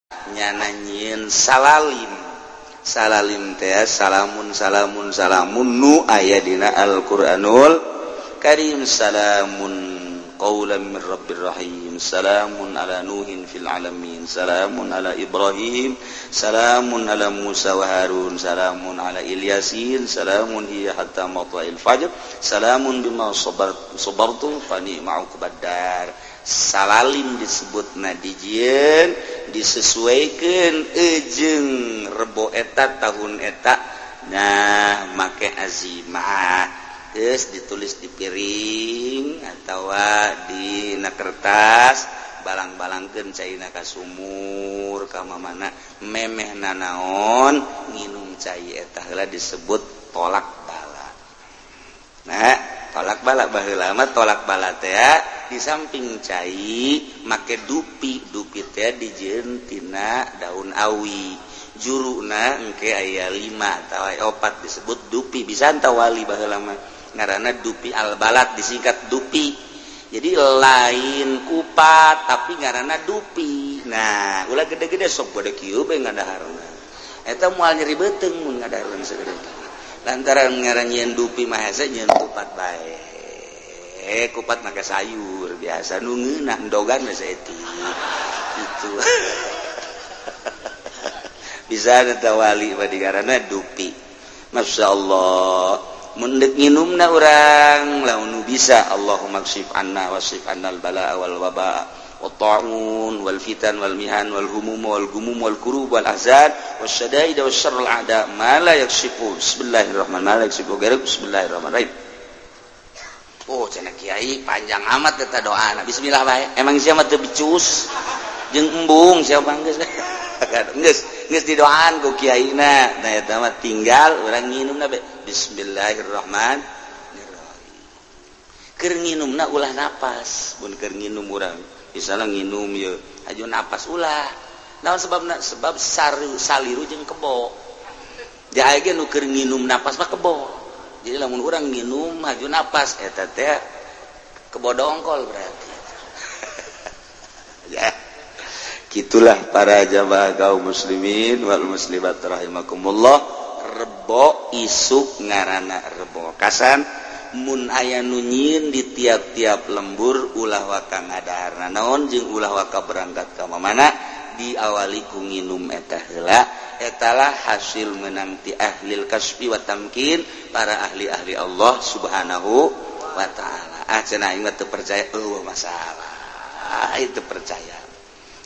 Nyana nyieun salalim. Salalim teh salamun, salamun, salamun nu aya dina Al-Qur'anul Karim. Salamun qaulan min rabbir rahim, salamun ala nuhin fil alamin, salamun ala Ibrahim, salamun ala Musa wa Harun, salamun ala Ilyasin, salamun hiya hatta matla'il fajr, salamun bima sabartum fa ni'ma uqbaddar. Salalim disebut na dijieun disesuaikan ejeng Rebo eta, tahun eta. Nah, make azimah, terus ditulis di piring atau di na kertas, balang-balangkeun caina ka sumur ka mana. Memeh nanaon nginum cai eta heula disebut tolak bala. Nah, tolak bala baheula mah, tolak bala teh di samping cai make dupi. Dupi teh dijieun tina daun awi, juruna engke aya 5 atawa opat, disebut dupi. Bisa wali baheula mah ngaranna dupi albalat, disingkat dupi. Jadi lain kupat, tapi ngaranna dupi. Nah, ulah gede-gede, sok gede kieu bae ngadaharna, eta moal nyeri beuteung mun ngadaharna segede. Lantaran ngaran nyieun dupi mah hese nyieun kupat bae. Kupat make sayur biasa nu ngeunah, endogan we saeutik itu bisa. Eta wali mah digaranna dupi. Masya Allah, mun deuk nginumna urang lamun bisa, Allahumma kshif anna wasrif annal balaa wal waba wat ta'un wal fitan wal mihan wal humum wal gumum wal kurub wal ahzan wasyadaid wasyarrul a'da ma la yakshifu bismillahirrahmanirrahim ma la yakshifu ghairuk bismillahirrahmanirrahim. Oh, cenah kiai, panjang amat eta doana. Bismillah bae, emang sia mah teu becus jeung embung siapa. Geus, geus, geus didoaan ku kiaina. Nah, eta mah tinggal urang nginumna be bismillahirrahmanirrahim. Keur nginumna ulah napas. Mun keur nginum urang misalnya nginum ye aju napas, ulah. Naon sebabna? Sebab saru, saliru jeung kebo. Dia ge nu keur nginum napas mah kebo. Jadi lamun urang nginum aju napas, eta teh kebo dongkol berarti ya. Gitulah para jamaah kaum muslimin wal muslimat rahimakumullah. Rebo isuk ngarana Rebo Kasan, mun aya nu nyieun di tiap-tiap lembur, ulah waka ngadahar naon jeung ulah waka berangkat ka mana, diawali ku nginum eta heula. Etalah hasil menang ti ahlil kasbi wa tamkin, para ahli-ahli Allah Subhanahu wa Ta'ala. Ah, cenah aing mah teu percaya. Eueuh masalah. Ah, itu percaya.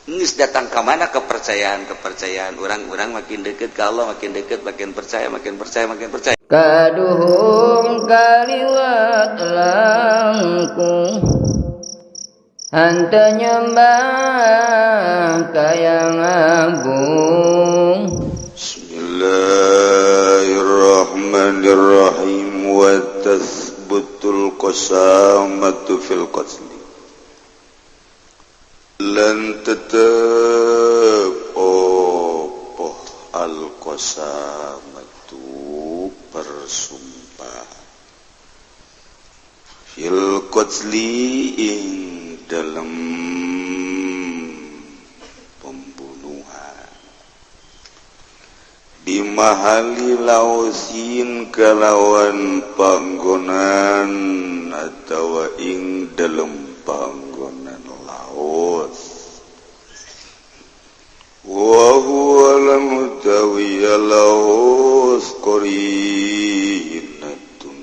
Geus datang ke mana kepercayaan kepercayaan orang-orang, makin deket ke Allah, makin deket, makin percaya, makin percaya, makin percaya. Kaduhung kaliwat langkung henteu nyembah ka Yang Agung. Bismillahirrahmanirrahim. Wa tathbutul qasamatu fil qatli lan tetep opo al qasamatu persumpah fil qatli ing dalam pembunuhan bimahali lausin kalawan panggonan atau ing dalam panggonan laut. Wa huwa lan utawi laus qarinatun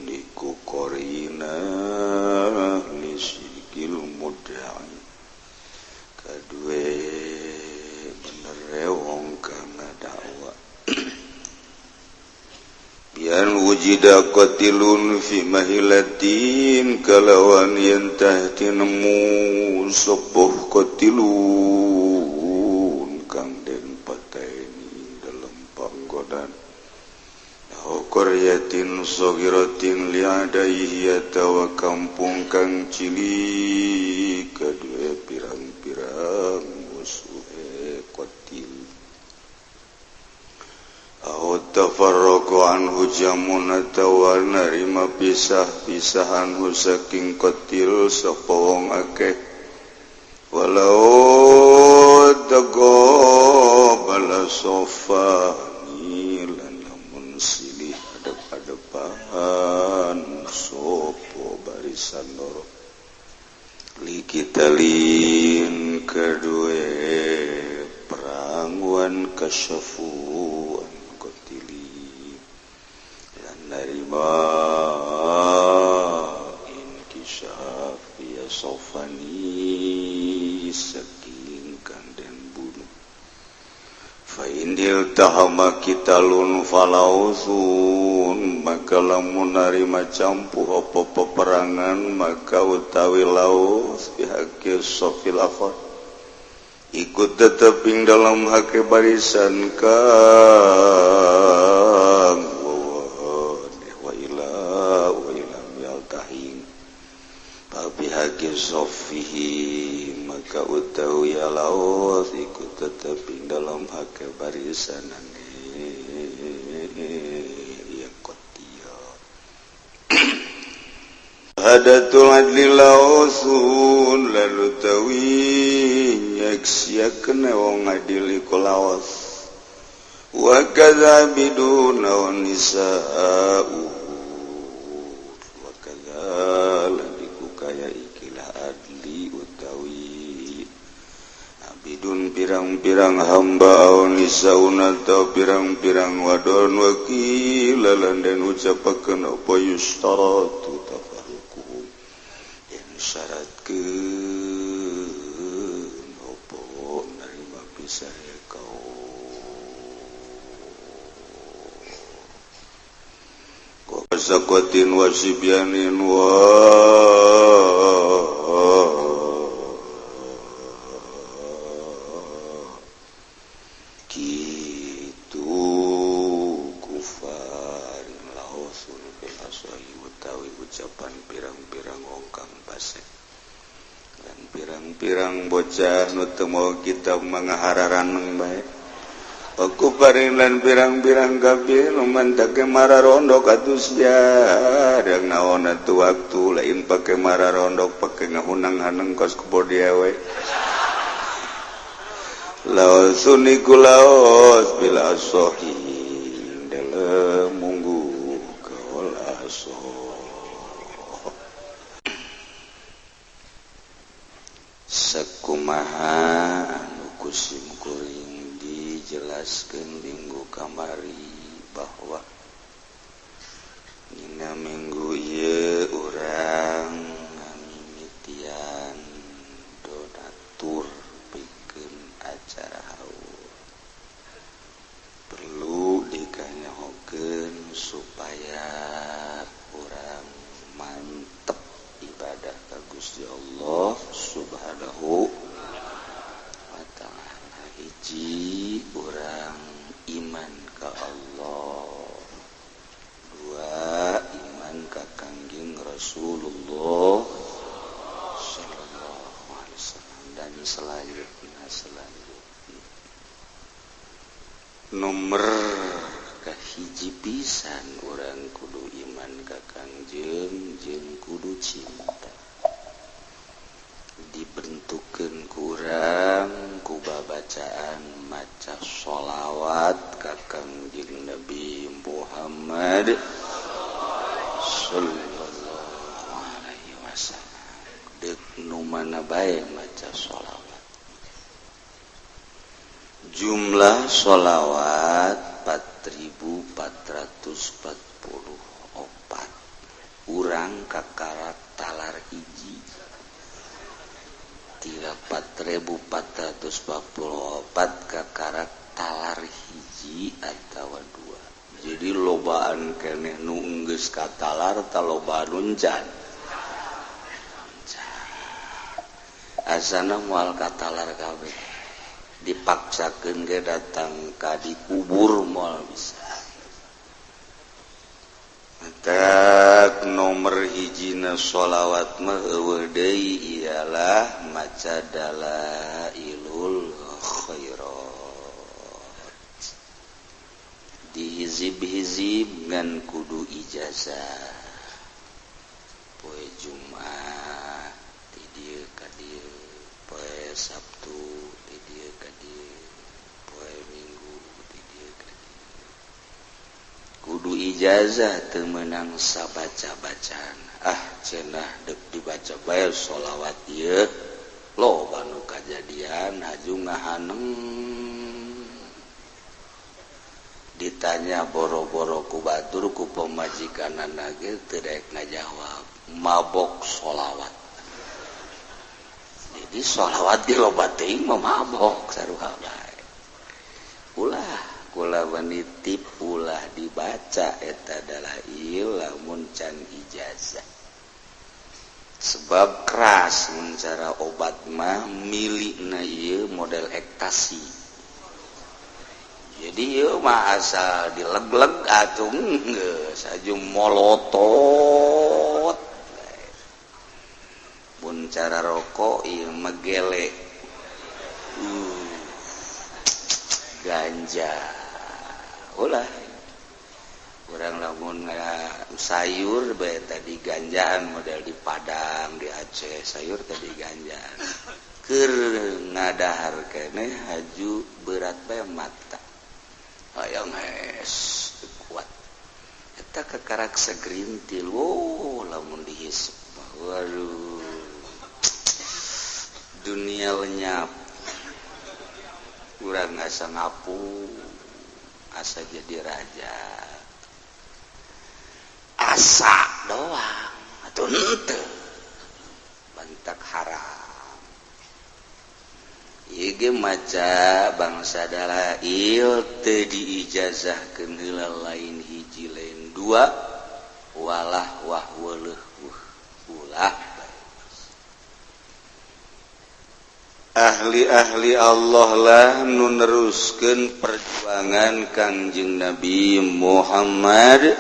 iku qarinah li sidqil mudda'i kadue bener wong kang dakwa. Bian wujida qatilun fi mahilatin kalawan yen tah tinemu sepuh qatilun kang den pateni dalam panggonan aw qaryatin saghiratin liadaihi atawa kampung kang cilik kadue pirang-pirang musuhe qatil. Aw tafarraqu anhu jamun atawa narima pisah-pisahan hu saking qatil sapa wong akeh walau taghayyara. Wasofani lan lamun silih adep-adepan sopo barisan loro likitalin kedue perangwan kasyafuan kotili lan narima inkisaf ya sofani saking kang den bunuh fa indil tahama kitalun falausun maka lamun narima campuh apa peperangan maka utawi laus bihaqi sofil akhar ikut teteping dalam hake barisan kang wa ila wa ilam yaltahim bihaqi sofihi maka utawi laus ikut teteping dalam hake barisan ya kotia hadatul adli lausun lalu tawi nyaksiakeun wong adil iku laos wa kadza biduna wa nisa'u wa kadza lan iku kaya ikilah adli utawi abidun pirang-pirang hamba au nisauna atau pirang-pirang wadon wakila lan den ucapakeun apa yustaratu tafarruquhum yen syaratkeun apa narima pisah kaum wa zakatin wa sibyanin wa kitu kufarin laosun fil aswahi utawi ucapan pirang-pirang wong kang fasik lan pirang-pirang bocah nu teu mau kitab mangahararan bae. Aku paring lan pirang-pirang kafir nu mantake mararondok atuh sia rek naon atuh waktu lain pake mararondok pake ngahunang-haneng kos kebo we. Laos suniku laos bila asohi dalem munggu kaul asoh sakumaha anu kusim kuring dijelaskeun minggu kamari bahwa dina minggu ieu urang ngamimitian donatur pikeun acara haul perlu dikanyahokeun supaya urang mantep ibadah ka Gusti Allah Subhanahu wa ta'ala. Hiji urang iman ka Allah, dua iman ka Kangjeng Rasulullah sallallahu alaihi wasallam dan selanjutnya nomor kahiji pisan urang kudu iman ka Kangjeng jeung kudu cinta dibentukkeun kurang ku babacaan maca sholawat ka Kangjeng Nabi Muhammad sallallahu alaihi wasallam. Deuk nu mana bae maca sholawat. Jumlah sholawat 4444 urang kakarak talar hiji 4444 kakarak talar hiji atawa dua. Jadi lobaan keneh nu geus katalar talobaan uncan asana moal katalar kabeh dipaksakeun ge datang ka dikubur moal bisa. Tak nomor hijina sholawat mah eueuh deui ialah maca dalailul khairat dihizib-hizib ngan kudu ijazah poe Jumat ti dieu ka dieu, poe Sabtu ti dieu ka dieu, poe Minggu ku ijazah teu meunang sabaca-bacaan. Ah cenah deuk dibaca bae sholawat ieu loba nu kajadian haju ngahaneng. Ditanya boro-boro ku batur ku pamajikanana ge teu daek ngajawab, mabok sholawat. Jadi sholawat ge loba teuing mah mabok sarua bae. Ulah kula menitip ulah dibaca eta dalail lamun can ijazah. Sebab keras mun cara obat mah milikna ieu model ektasi. Jadi ieu mah asal dileg-leg atuh geus aju molotot. Mun cara rokok ieu mah gele. Ganja. Ulah. Urang lamun sayur bae tadi ganjaan model di Padang, di Aceh sayur tadi ganjaan. Keur ngadahar keneh haju berat bae mata. Hayang hes kuat. Eta kakarak segerintil, wow lamun dihisap. Waduh. Dunia lenyap. Urang asa ngapu, asa jadi raja. Asa doang atuh henteu. Bantak haram. Ieu ge maca bangsa dalail teu diijazahkeun heula lain hiji lain dua walah wah weuleuh ulah. Ahli-ahli Allah lah nu neruskeun perjuangan Kangjeng Nabi Muhammad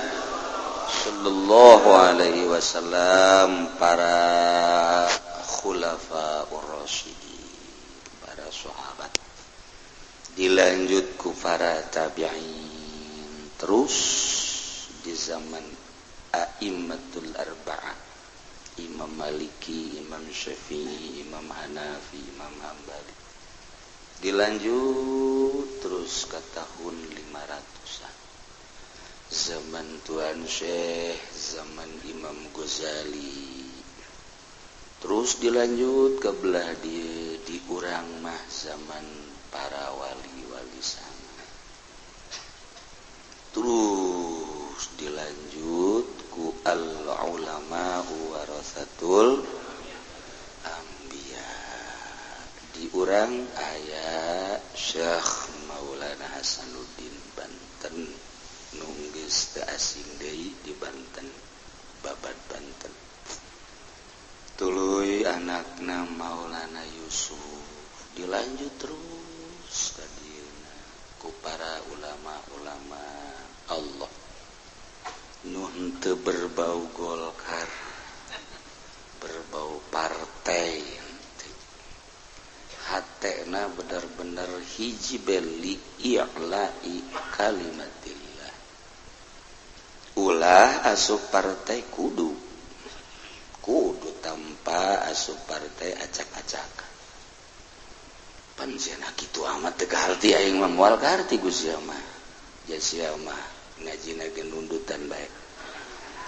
sallallahu alaihi wasallam, para khulafaur rasyidin, para sahabat, dilanjut ku para tabi'in, terus di zaman a'immatul arba'ah, Imam Maliki, Imam Syafi'i, Imam Hanafi, Imam Hambali, dilanjut terus ke tahun 500-an, zaman Tuan Syekh, zaman Imam Ghazali, terus dilanjut ke belah di urang mah zaman para wali-wali sana, terus dilanjut ku al ulama warasatul anbiya. Di urang aya Syekh Maulana Hasanuddin Banten, nu geus teu asing deui di Banten, babad Banten. Tuluy anakna Maulana Yusuf, dilanjut terus ka dieuna ku para ulama-ulama Allah nu henteu berbau Golkar, berbau partai, hatena benar-benar hiji beli i'la'i kalimatillah. Ulah asup partai kudu, kudu tanpa asup partai acak-acakan. Pan cenah kitu amat teu kaharti aing mah, moal kaharti ku sia mah. Ja sia mah ngajina ge nundutan bae.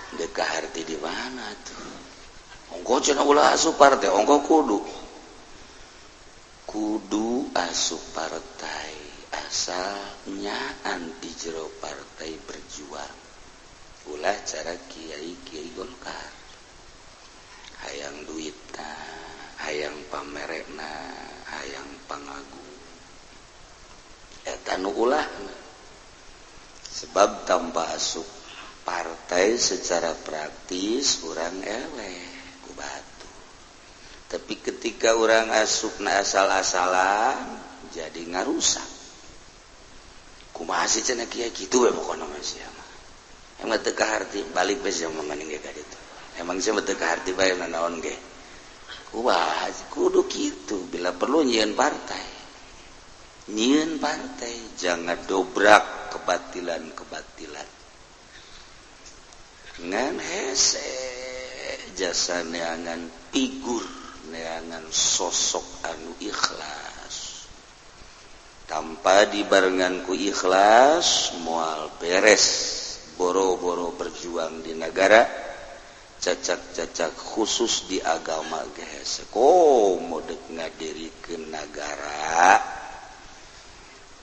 Deu kaharti di mana tuh? Ongko cenah ulah asup partai, ongko kudu. Kudu asup partai asal nyaan di jero partai berjuang. Ulah cara kiai-kiai Golkar. Hayang duitna, hayang pamerekna, hayang pangagung. Eta nu ulahna. Sebab tanpa asup partai secara praktis urang eleh ku batu. Tapi ketika urang asupna asal-asalan jadi ngarusak. Kumaha sih cenah kiai kitu we pokona mah sia mah. Emang teu kaharti balik we sia mah maning ge ka ditu. Emang sia mah teu kaharti bae nanaon ge. Kumaha kudu kitu bila perlu nyieun partai. Nyieun partai jangan dobrak kebatilan-kebatilan. Ngan hese jasa neangan figur, neangan sosok anu ikhlas. Tanpa dibarengan ku ikhlas moal beres Boro-boro berjuang di negara, cacak-cacak khusus di agama ge hese. Komo dek ngadirikeun nagara,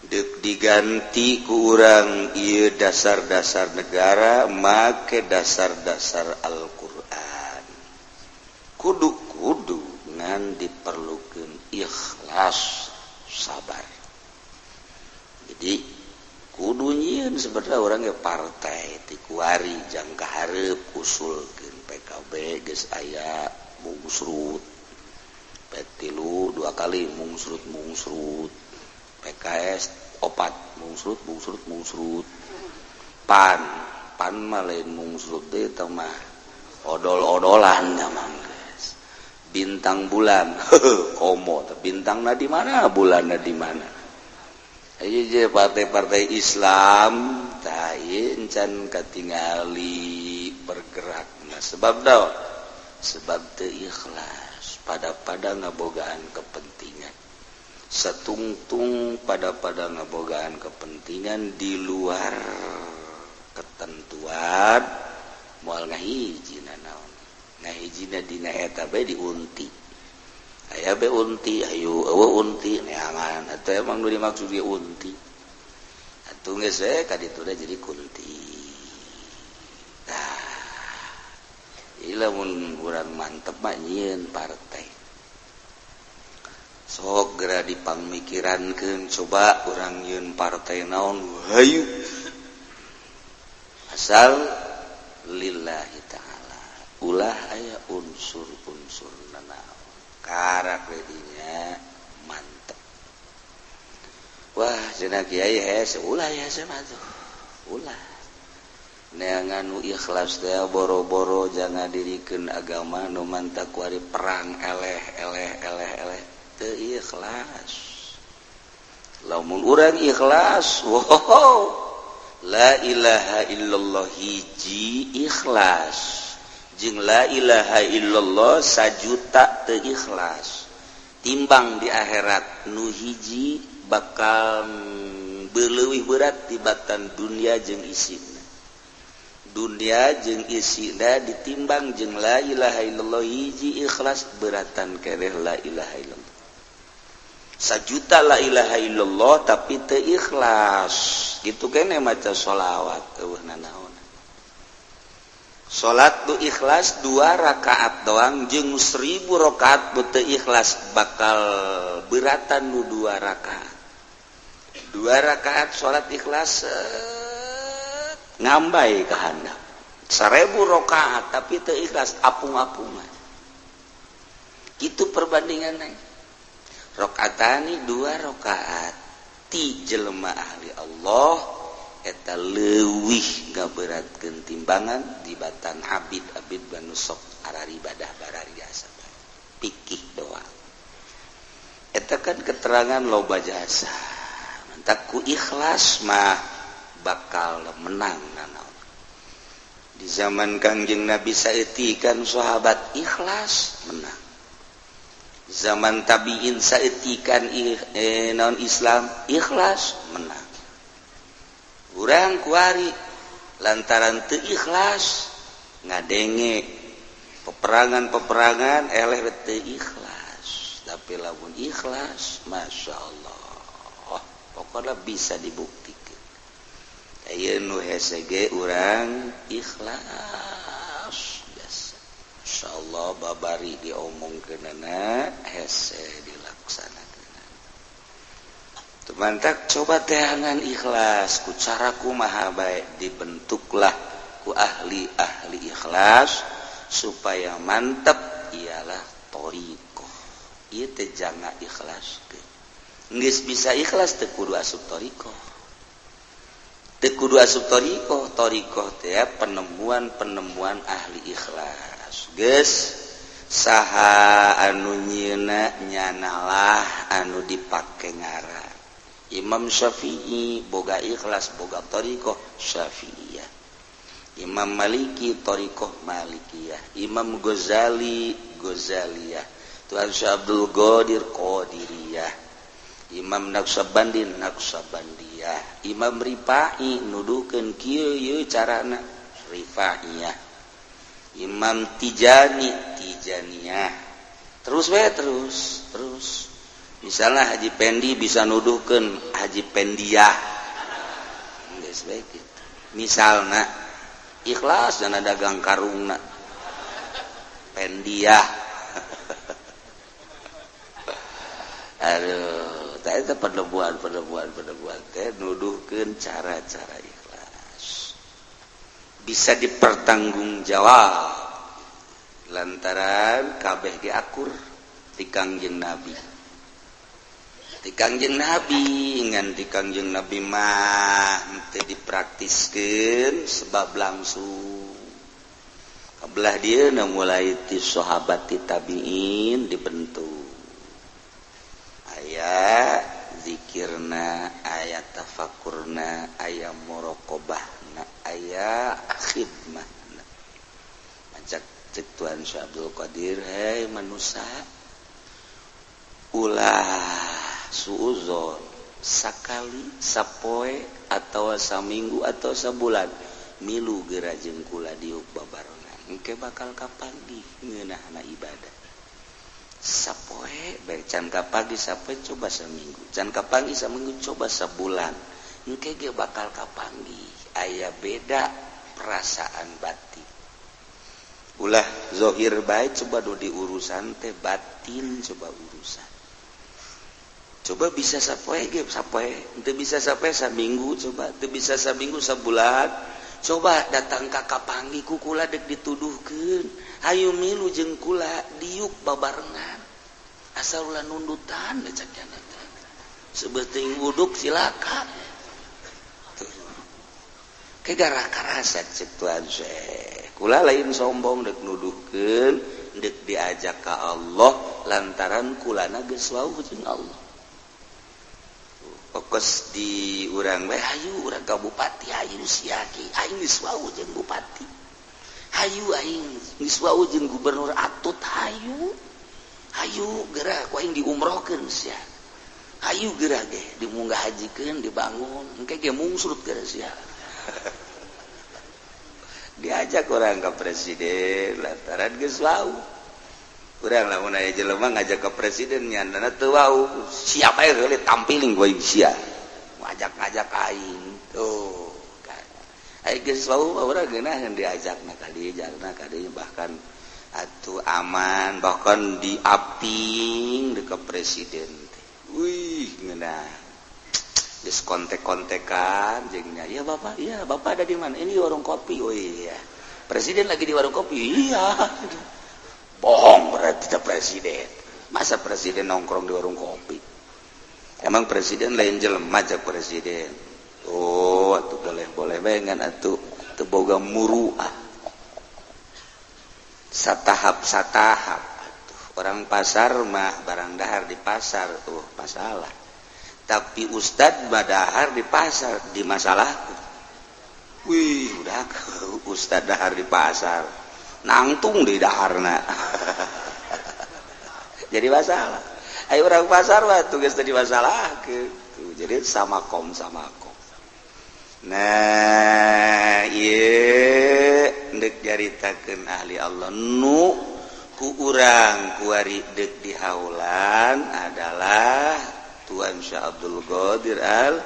dek diganti ku urang ieu dasar-dasar negara make dasar-dasar Al-Qur'an. Kudu-kudu ngan diperlukeun ikhlas, sabar. Jadi kudu nyieun sebenarnya urang ge partai ti kuari jangka hareup usulkeun PKB geus aya mungsrut, P3 dua kali mungsrut mungsrut, PKS opat mungsrut mungsrut mungsrut, PAN PAN mah lain mungsrut deui tah mah odol-odolan tah mah geus. Bintang bulan komo teh bintangna di mana bulanna di mana. Ayo partai-partai Islam tah ieu encan katingali bergerak. Nah, sebab daun sebab teu ikhlas pada-pada ngabogaan kepentingan, satungtung pada-pada ngabogaan kepentingan di luar ketentuan moal ngahijina naon, ngahijina dina eta bae diunti, aya bae unti, ayo eueuh unti neangan atuh emang nu dimaksud ge unti atuh geus we ka ditu jadi kunti. Tah lamun urang mantep mah nyieun partai sok geura dipangmikirankeun, coba urang nyieun partai naon hayu asal lillahi ta'ala, ulah aya unsur-unsur nanaon karak redinya mantep. Wah cenah kiai hese ulah hese mah tuh ulah neangan nu ikhlas teh boro-boro jangan dirikeun agama nu mantak kuari perang eleh eleh eleh eleh teu ikhlas. Lamun urang ikhlas, wow, la ilaha illallah hiji ikhlas jeung la ilaha illallah sajuta teu ikhlas, timbang di akhirat nu hiji bakal leuwih berat tibatan dunia jeung isina. Dunia jeung isina ditimbang jeung la ilaha illallah hiji ikhlas beratan kereh la ilaha illallah. Sajuta la ilaha illallah tapi teu ikhlas gitu kene maca sholawat eueuh nanaon. Salat nu ikhlas 2 rakaat doang jeung 1000 rakaat nu teu ikhlas bakal beratan nu 2 rakaat. 2 rakaat salat ikhlas ngambai ka handap. 1000 rakaat tapi teu ikhlas apung-apungan. Kitu perbandinganna. Rakaatani 2 rakaat ti jelema ahli Allah eta leuwih ngaberatkeun timbangan dibatan abid-abid banu sok araribadah barariasa pikih doang. Eta kan keterangan loba jasa. Mantak ku ikhlas mah bakal menang nanaon. Di zaman Kangjeng Nabi saeutikan sahabat ikhlas menang. Zaman tabiin saeutikan naon Islam ikhlas menang. Urang kuari lantaran teu ikhlas ngadenge peperangan-peperangan eleh teu ikhlas, tapi lamun ikhlas Masya Allah pokoknya bisa dibuktikan. Ayeuna nu hese ge urang ikhlas biasa. Insyaallah babari diomongkeunana hese dilaksanakeun. Tumantak coba teangan ikhlas ku cara kumaha bae dibentuklah ku ahli-ahli ikhlas supaya mantep ialah thariqah. Ieu teh janga ikhlas ke. Geus bisa ikhlas teu kudu asup thariqah. Teu kudu asup thariqah, thariqah teh penemuan-penemuan ahli ikhlas. Geus saha anu nyieuna nyanalah anu dipake ngaran. Imam Syafi'i boga ikhlas boga thariqah Syafi'iyah, Imam Maliki thariqah Malikiyah, Imam Ghazali Ghazaliyah, Tuan Syekh Abdul Qadir Qadiriyah, Imam Naqsyabandi Naqsyabandiyah, Imam Rifai nuduhkeun kieu ieu carana Rifaiyah, Imam Tijani Tijaniyah, terus we terus terus. Misalnya Haji Pendi bisa nuduhkeun Haji Pendiyah, geus bae kitu. Misalna ikhlas dana dagang karungna Pendiyah. Aduh, teh eta perdebuan teh nuduhkeun cara-cara ikhlas bisa dipertanggungjawab lantaran kabeh ge akur ti Kangjeng Nabi. Ti Kangjeng Nabi ngan ti Kangjeng Nabi mah teu dipraktiskeun sebab langsung kabelah dieuna mulai ti sahabat ti tabiin dibentuk aya zikirna, aya tafakurna, aya muraqabahna, aya khidmahna. Ajak cek Tuan Syekh Abdul Qadir, hei manusia, ulah suuzon sakali sapoe atau saminggu atau sabulan milu geura jeung kula diuk babarengan engke bakal kapanggih ngeunahna ibadah. Sapoe bae can kapagi sapoe coba seminggu, can kapagi seminggu coba sebulan, engke ge bakal kapanggih aya beda perasaan batin. Ulah zohir bae coba do diurusan teh batin coba urusan. Coba bisa sapoe ge sapoe, teu bisa sapoe saminggu coba, teu bisa saminggu sabulan. Coba datang ka kapanggih ku kula deuk dituduhkeun, hayu milu jeung kula diuk babarengan. Asal ulah nundutan cek jana teh. Sebeuting uduk silaka. Tuh. Ke gara karasa cek Tuan Syekh. Kula lain sombong deuk nuduhkeun, deuk diajak ka Allah lantaran kulana geus wauh jeung Allah. Fokus di urang we hayu urang ka bupati hayu sia ki aing geus wauh jeung bupati. Hayu aing geus wauh jeung gubernur atut hayu. Hayu geura ku aing diumrohkeun sia. Hayu geura ge dimunggah hajikeun dibangun engke ge mungsrut geura sia. Diajak orang ka presiden lantaran geus wauh. Urang lamun aya jelema ngajak ke presiden nyandana teu wau, siap ae heule tampiling ku aing sia. Ngajak-ngajak aing tuh. Ai geus wau urang geunaheun diajakna ka dieu, diajakna ka dieu bahkan atuh aman bahkan diaping deuk ka presiden teh. Wih ngeunah. Geus kontek-kontekan jeung nya, "Ya Bapak, iya Bapak ada di mana?" "Ini warung kopi." "Oh iya. Presiden lagi di warung kopi." "Iya." Bohong berarti tidak presiden. Masa presiden nongkrong di warung kopi? Emang presiden lain jelema cek presiden. Oh, atuh boleh-boleh bae ngan atuh teu boga muruah. Satahap-satahap atuh. Orang pasar mah barang dahar di pasar tuh masalah. Tapi ustad badahar di pasar di masalah. Wih, udah ustad dahar di pasar. Nangtung di daharna. Jadi masalah. Ayo orang pasar mah tugas tadi masalah gitu. Jadi sama kom. Nah, ieu deuk nyaritakeun ahli Allah nu ku urang kuari deuk dihaulan adalah Tuan Syekh Abdul Qadir Al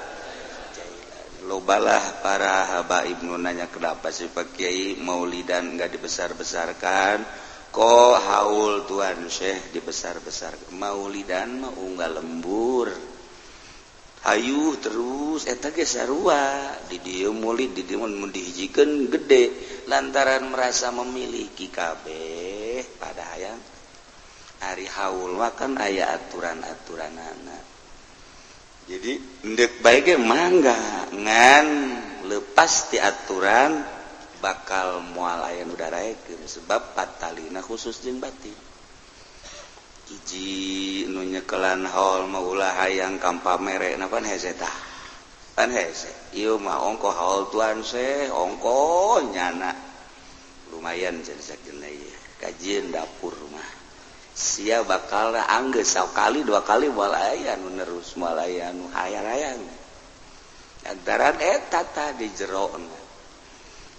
Lobalah para habaib nu nanya kenapa sih Pak Kiai maulidan enggak dibesar-besarkan, kok haul Tuan Syekh dibesar-besarkan? Maulidan mah unggal lembur, hayu terus eta ge sarua di dieu maulid di dieu mun dihijikeun gede lantaran merasa memiliki kabeh pada hayang. Ari haul mah kan aya aturan-aturanana. Jadi ndek bae ge mangga ngan lepas ti aturan bakal moal aya nu daraekeun sebab patalina khusus jeung batin. Hiji nu nyekelan haul mah ulah hayang kampamere pan hese tah. Pan hese. Ieu mah ongko haul Tuan Syekh ongko nyana. Lumayan jadi sakeuna ieu. Kajieun dapur mah. Sia bakal anggeus sakali dua kali moal aya nu nerus, moal aya nu hayang-hayang. Lantaran eta tah di jerona.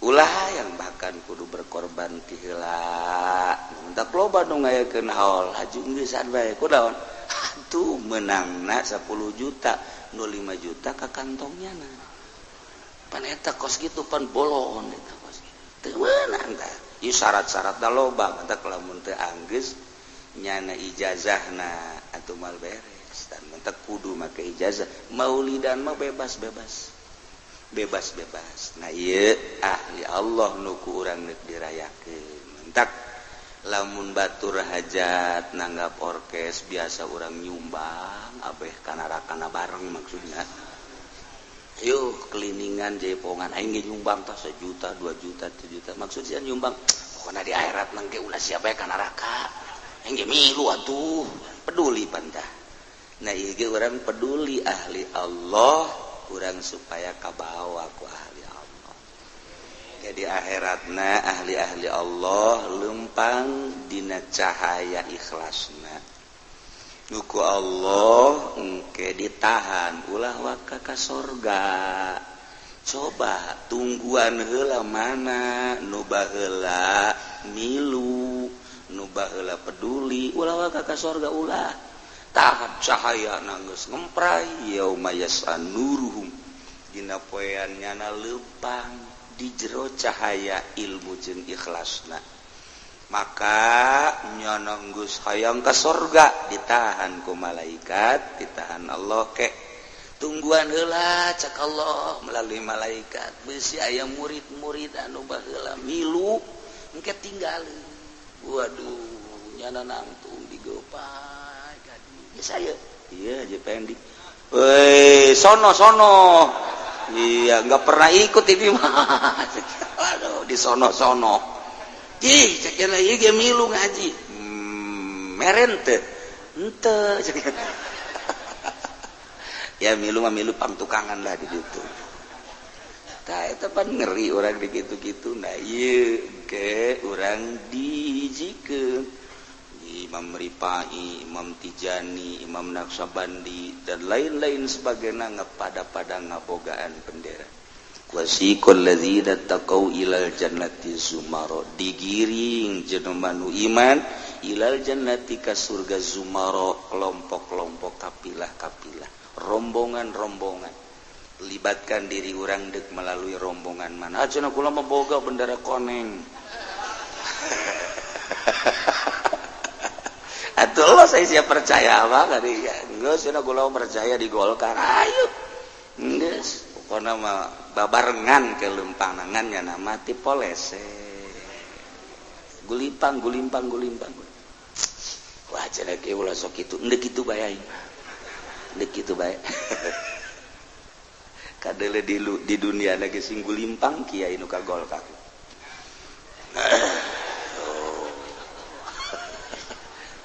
Ulah hayang bahkan kudu berkorban ti heula. Mentak loba nu ngayakeun haul haju geus bae kunaon? Atuh meunangna 10 juta, nu 5 juta ka kantongnya na. Pan eta kos kitu pan bolon eta kos kitu. Teu meunang tah. Ieu syarat-syaratna loba, mentak lamun teu anggeus nyana ijazahna atuh mal beres. Dan mentak kudu make ijazah. Maulidan mah bebas-bebas. Bebas-bebas. Nah ieu ahli Allah nu ku urang deuk dirayakeun. Mentak lamun batur hajat nanggap orkes biasa urang nyumbang abeh kana-rakana bareng maksudnya. Yuk keliningan jaipongan aing ge nyumbang tah 1 juta, 2 juta, 7 juta. Maksud sia nyumbang pokona di akhirat nang ge ulah sia bae ka neraka. Aing ge milu atuh, peduli pantah. Nah ieu ge urang peduli ahli Allah, urang supaya kabawa ku ahli Allah. Jadi akhiratna ahli-ahli Allah lempang dina cahaya ikhlasna. Nuku Allah engke ditahan ulah waka ka sorga. Coba tungguan heula mana nu baheula milu, nu baheula peduli, ulah waka ka sorga ulah. Tahan cahaya nanggeus ngempray yauma yasanuruhum. Dina poean nyana lempang di jero cahaya ilmu jeung ikhlasna. Maka nyana geus hayang ka sorga ditahan ku malaikat, ditahan Allah ke tungguan heula cak Allah melalui malaikat. Beusi aya murid-murid anu baheula milu engke tinggalin. Waduh, nyana nangtung digopai ka dieu. Ya saya, iya je pendik. Woi, sono sono. Iya, enggak pernah ikut ini mah. Aduh, di sono-sono. Ih, cek ieu ge milu ngaji. Meren teu? Henteu. Ya milu mah milu pangtukangan lah di ditu. Tah eta pan ngeri urang di kitu-kitu. Nah ieu ge urang dihijikeun. Imam Rifai, Imam Tijani, Imam Naqsyabandi dan lain-lain sebagainya ngapada-pada ngabogaan bendera. Wasiqal ladzina taqau ilal jannati zumara, digiring jelema nu iman ilal jannati ka surga zumara, kelompok-kelompok, kapilah-kapilah, rombongan-rombongan. Libatkan diri urang deuk melalui rombongan mana. Cenah kula mah boga bendera koneng. Atuh Allah saya siap percaya apa kali ya. Geus cenah kula percaya di Golkar. Ayo. Geus pokona mah babarengan ke lumpangan nya nama ti polese. Gulipang gulimpang gulimpang. Wah cenah ge ulah sok kitu. Endek kitu bae aing. Endek kitu bae. Kadele di dunia lagi sing gulimpang kiai nu ka Golkar.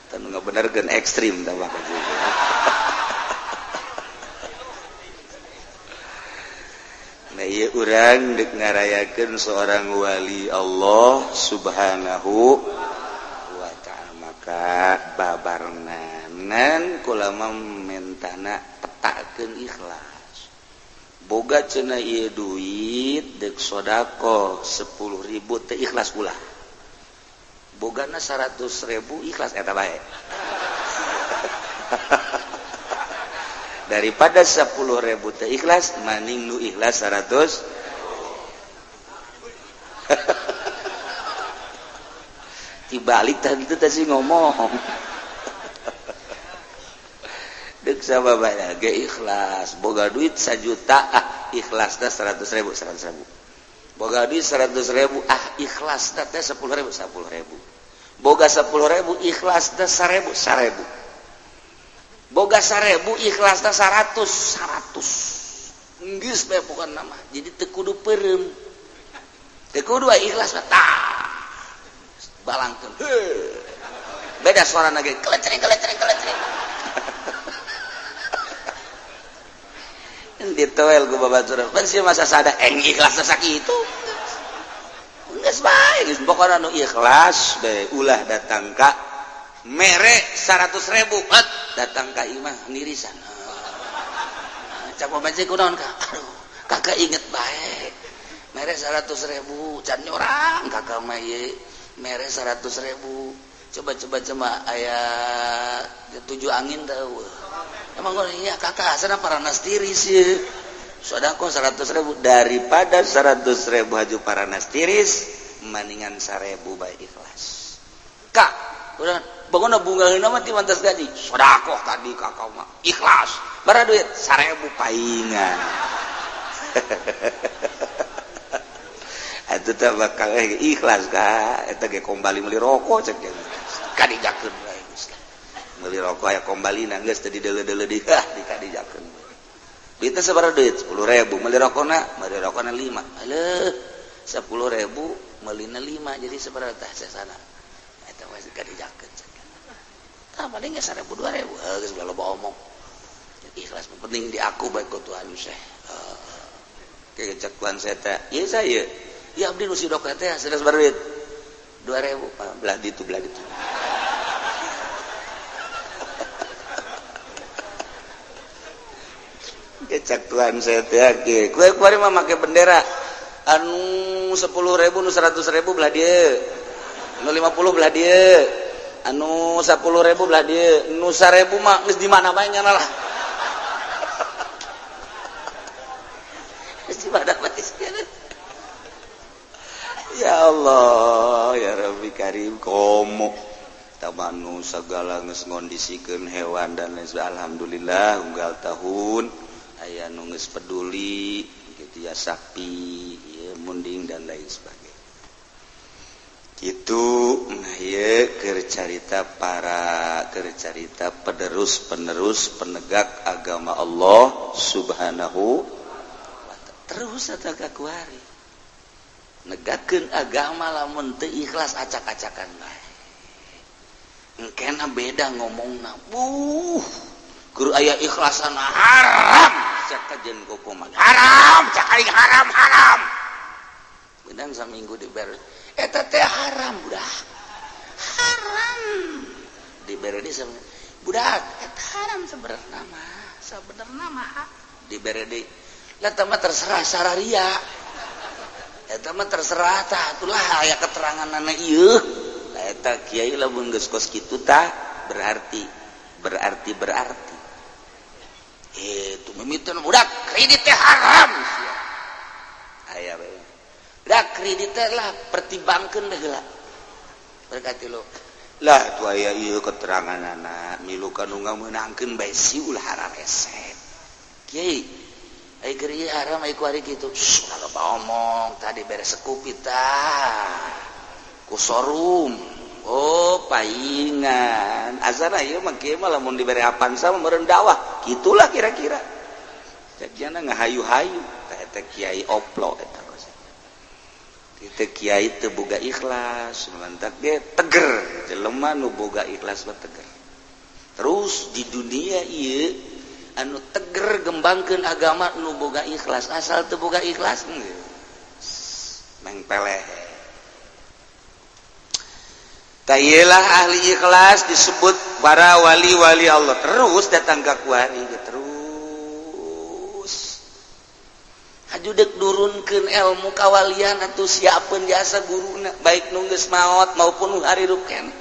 Tanu ngabenerkeun ekstrim tah mah. Nah ieu urang deuk ngarayakeun seorang wali Allah Subhanahu wa ta'ala, maka babarenganan kula mah mentana petakeun ikhlas. Boga cenah ieu duit deuk sedekah 10.000 teu ikhlas ulah. Bogana 100.000 ikhlas eta bae. Daripada 10.000 teu ikhlas maning nu ikhlas 100. Dibalik tadi itu tadi ngomong. Deuk sababana ge ikhlas, boga duit 1 juta ah ikhlasna 100.000 100.000. Boga duit 100.000 ah ikhlasna teh 10.000 10.000. Boga 10.000 ikhlasna 1.000 1.000. Boga 1.000 ikhlasna 100 100. Geus bae pokona mah. Jadi teu kudu peureum. Teu kudu ikhlas mah tah. Balangkeun. Heuh. Beda suarana ge kelecring kelecring kelecring. Ditoel ku babaturan. Pan sia masa sada eng ikhlas sakitu. Geus bae geus pokona nu ikhlas bae ulah datang ka Mere 100.000, datang ka imah nirisan. Cak pamajikan, "Kunaon, Kak?" "Aduh, Kakak inget bae mere 100.000, can nyorang Kakak mah ieu mere 100.000. Coba, coba, coba, aya tujuh angin tahu emang." "Oh iya, Kakak asana paranas tiris ya." Sodakoh 100.000, daripada 100.000 haju paranas tiris, maningan 1.000 bae ikhlas. "Kak, udah bangun bunga nama ti mantas gaji sodakoh tadi, Kakak mah ikhlas bara duit 1.000 paingan." Itu teh bakal ikhlas, Kak. Eta ge kembali meuli rokok, cek kadijakeun bae geus meuli rokok aya kombalina, geus teu dideuleu-deuleu di ah dikadijakeun. Duitnya sabaraha? Duit 10.000, meuli rokona 5. Aleuh, 10.000 meulina 5, jadi sabaraha tah sesana? Eta masih kadijakeun tah, paling ge 1.000 2.000. Geus loba omong, ikhlas penting di aku baik ku Tuhan. Syekh kayak cek Tuhan saya teh ieu, saya ya abdi nu sidok teh sudah sabaraha duit? 2.000. Belah ditu, belah ditu. Cek Tuhan saya teh kue kuari mah make bendera, anu 10.000, nu 100.000 belah dia, nu 50 belah dia, anu 10.000 belah dia, nu 1.000 mah geus di mana bae nyana lah, geus di mana bae. Ya Allah, ya Rabbi Karim. Komo tabanu segala geus ngondisikeun hewan dan lain sebagainya. Alhamdulillah unggal tahun aya nu geus peduli gitu ya, sapi ya, munding dan lain sebagainya gitu. Nah, ieu keur carita para, keur carita penerus-penerus penegak agama Allah Subhanahu wa ta'ala. Terus eta kuari negakeun agama lamun teu ikhlas acak-acakan bae. Engkena beda ngomongna, buh guru aya ikhlasan haram, cak kajen kokoman haram, cak aing haram haram. Benang saminggu dibere eta teh haram, budak haram dibere di budak eta haram. Sebenarnya mah, sebenarnya mah dibere di lah mah terserah sararia, eta mah terserah tah, itulah aya keterangan ieu. Eta kiai lamun geus kos kitu tah berarti berarti berarti itu mimiteun budak kredit teh haram aya bae. Budak kredit teh lah pertimbangkeun deh heula, berkati lo lah tuh aya ieu keteranganana, milu ka nu ngameunangkeun bae si ulah hararesep. Kiai, ai keur ieu haram, ai ku ari kitu ulah omong, tadi beres sekupi tah ku sorum. Oh, paingan azana ieu mah kieu mah lamun dibere Avanza mah meureun dakwah gitulah kira-kira. Jadiana ngahayu-hayu tah eta kiai oplo eta. Kita kiai teu boga ikhlas, mantak ge teger. Jelema nu boga ikhlas mah teger terus di dunia ieu. Anu teger gembangkeun agama nu boga ikhlas. Asal teu boga ikhlas mengpeleh. Tayelah ahli ikhlas disebut para wali-wali Allah. Terus datang ke kuari terus haju dek nurunkeun ilmu kawalian atau siapun jasa guruna, baik nu geus maot maupun nu harirup keneh.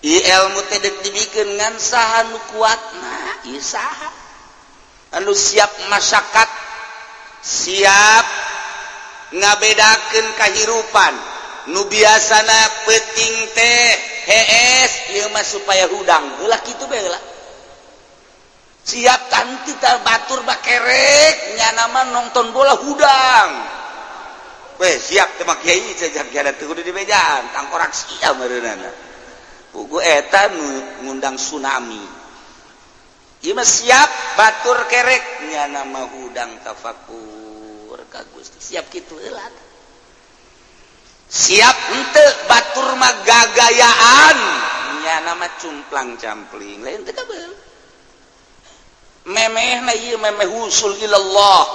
Ieu ilmu teh dek dibikeun ngan saha nu kuatna? Ieu saha anu siap masyarakat, siap ngabedakeun kahirupan nu biasana peting teh hees, ieu mah supaya hudang heula kitu bae heula. Siap tanti tah batur bakerek nyana mah nonton bola hudang weh. Siap teh mah kiai jajak kiai teu kudu dibejaan, tangkorak sia meureunana pugu eta nu ngundang tsunami. Ieu mah siap batur kerek nyana mah hudang tafakur ka Gusti. Siap kitu heula. Siap henteu batur mah gagayaan nyana mah cumplang campling lain teu kabel memehna ieu memeh usul ilallah.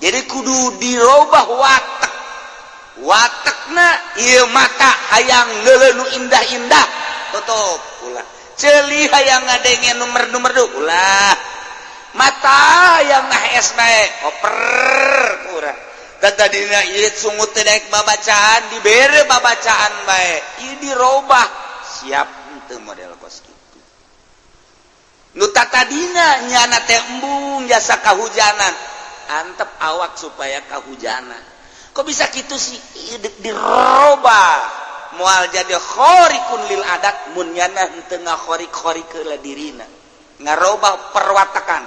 Jadi kudu dirobah watak watakna. Ieu mata hayang neuleuh nu indah-indah. tutup ulah. Ceuli hayang ngadenge nu merdu-merdu ulah. Mata hayang ngahes bae oper ku urang. Dan tadina ieu sungut teh daek babacaan dibere babacaan bae. Ieu dirobah siap henteu model kos kitu. Nu tatadina nyana teh embung jasa kahujanan. Antep awak supaya kahujanan. Kok bisa kitu sih? Ieu deuk dirobah. Moal jadi khorikun lil adat mun nyana henteu ngakhorik-khorik heula dirina. Ngarobah perwatakan.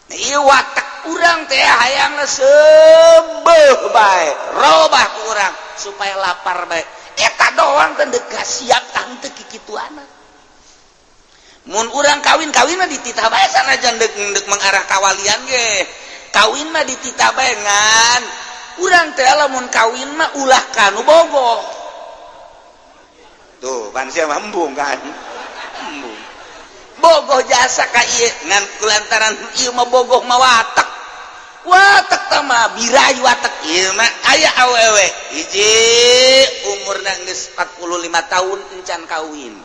Nah, ieu watak urang teh hayang seubeuh bae, robah ku urang supaya lapar bae. Eta doang teh deuk siap tah henteu kikituana. Mun urang kawin kawinna dititah bae sanajan deuk deuk mengarah kawalian ge. Kawin mah dititah bae ngan urang teh lamun kawin mah ulah kanu bogoh. Tuh, pan sia mah embung kan. Embung. Bogoh jasa ka ieu ngan kulantaran ieu mah bogoh mah watak. Watak tah mah birai watak ieu mah aya awewe hiji umurna geus 45 tahun encan kawin.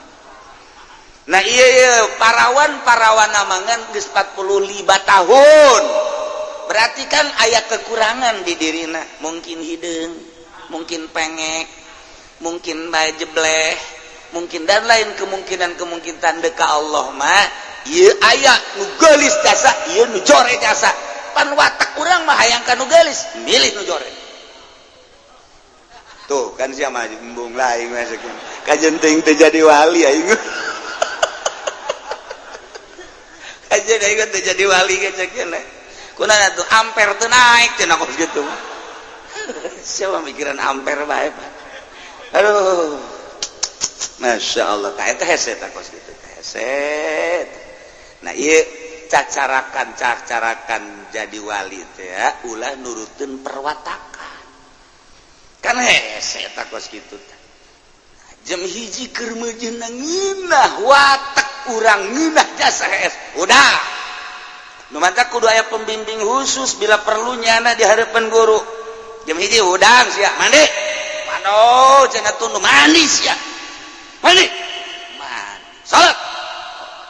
Nah iya, iya parawan-parawan amangan geus 45 tahun. Berarti kan aya kekurangan di dirina, mungkin hideung, mungkin pengek, mungkin bae jebleh, mungkin dan lain kemungkinan-kemungkinan deka Allah mah ieu aya nu geulis jasa, ieu nu jore jasa. Pan watak urang mah hayang ka nu geulis, milih nu jore. Tuh kan sia mah embung lah aing mah sakieu. Kajen teuing teu jadi wali aing. Kajen aing teu jadi wali ge sakieu. Kunaon atuh ampere teu naik cenah kos kitu mah. Siapa mikiran ampere bae, Pak. Aduh. Masya Allah, tah eta hese tah kos kitu teh hese. Nah, ieu cacarakan cacarakan jadi wali teh ya, ulah nurutin perwatakan. Kan hese tah kos kitu teh. Jam 1 keur meujeuhna ngeunah watak urang ngeunah jasa hees. Udah. Nu matak kudu aya pembimbing khusus bila perlu nyana di hadapan guru. Jam 1 hudang sia mandi. Mano cenah tunduh mandi sia. Mandi. Mandi. Salat.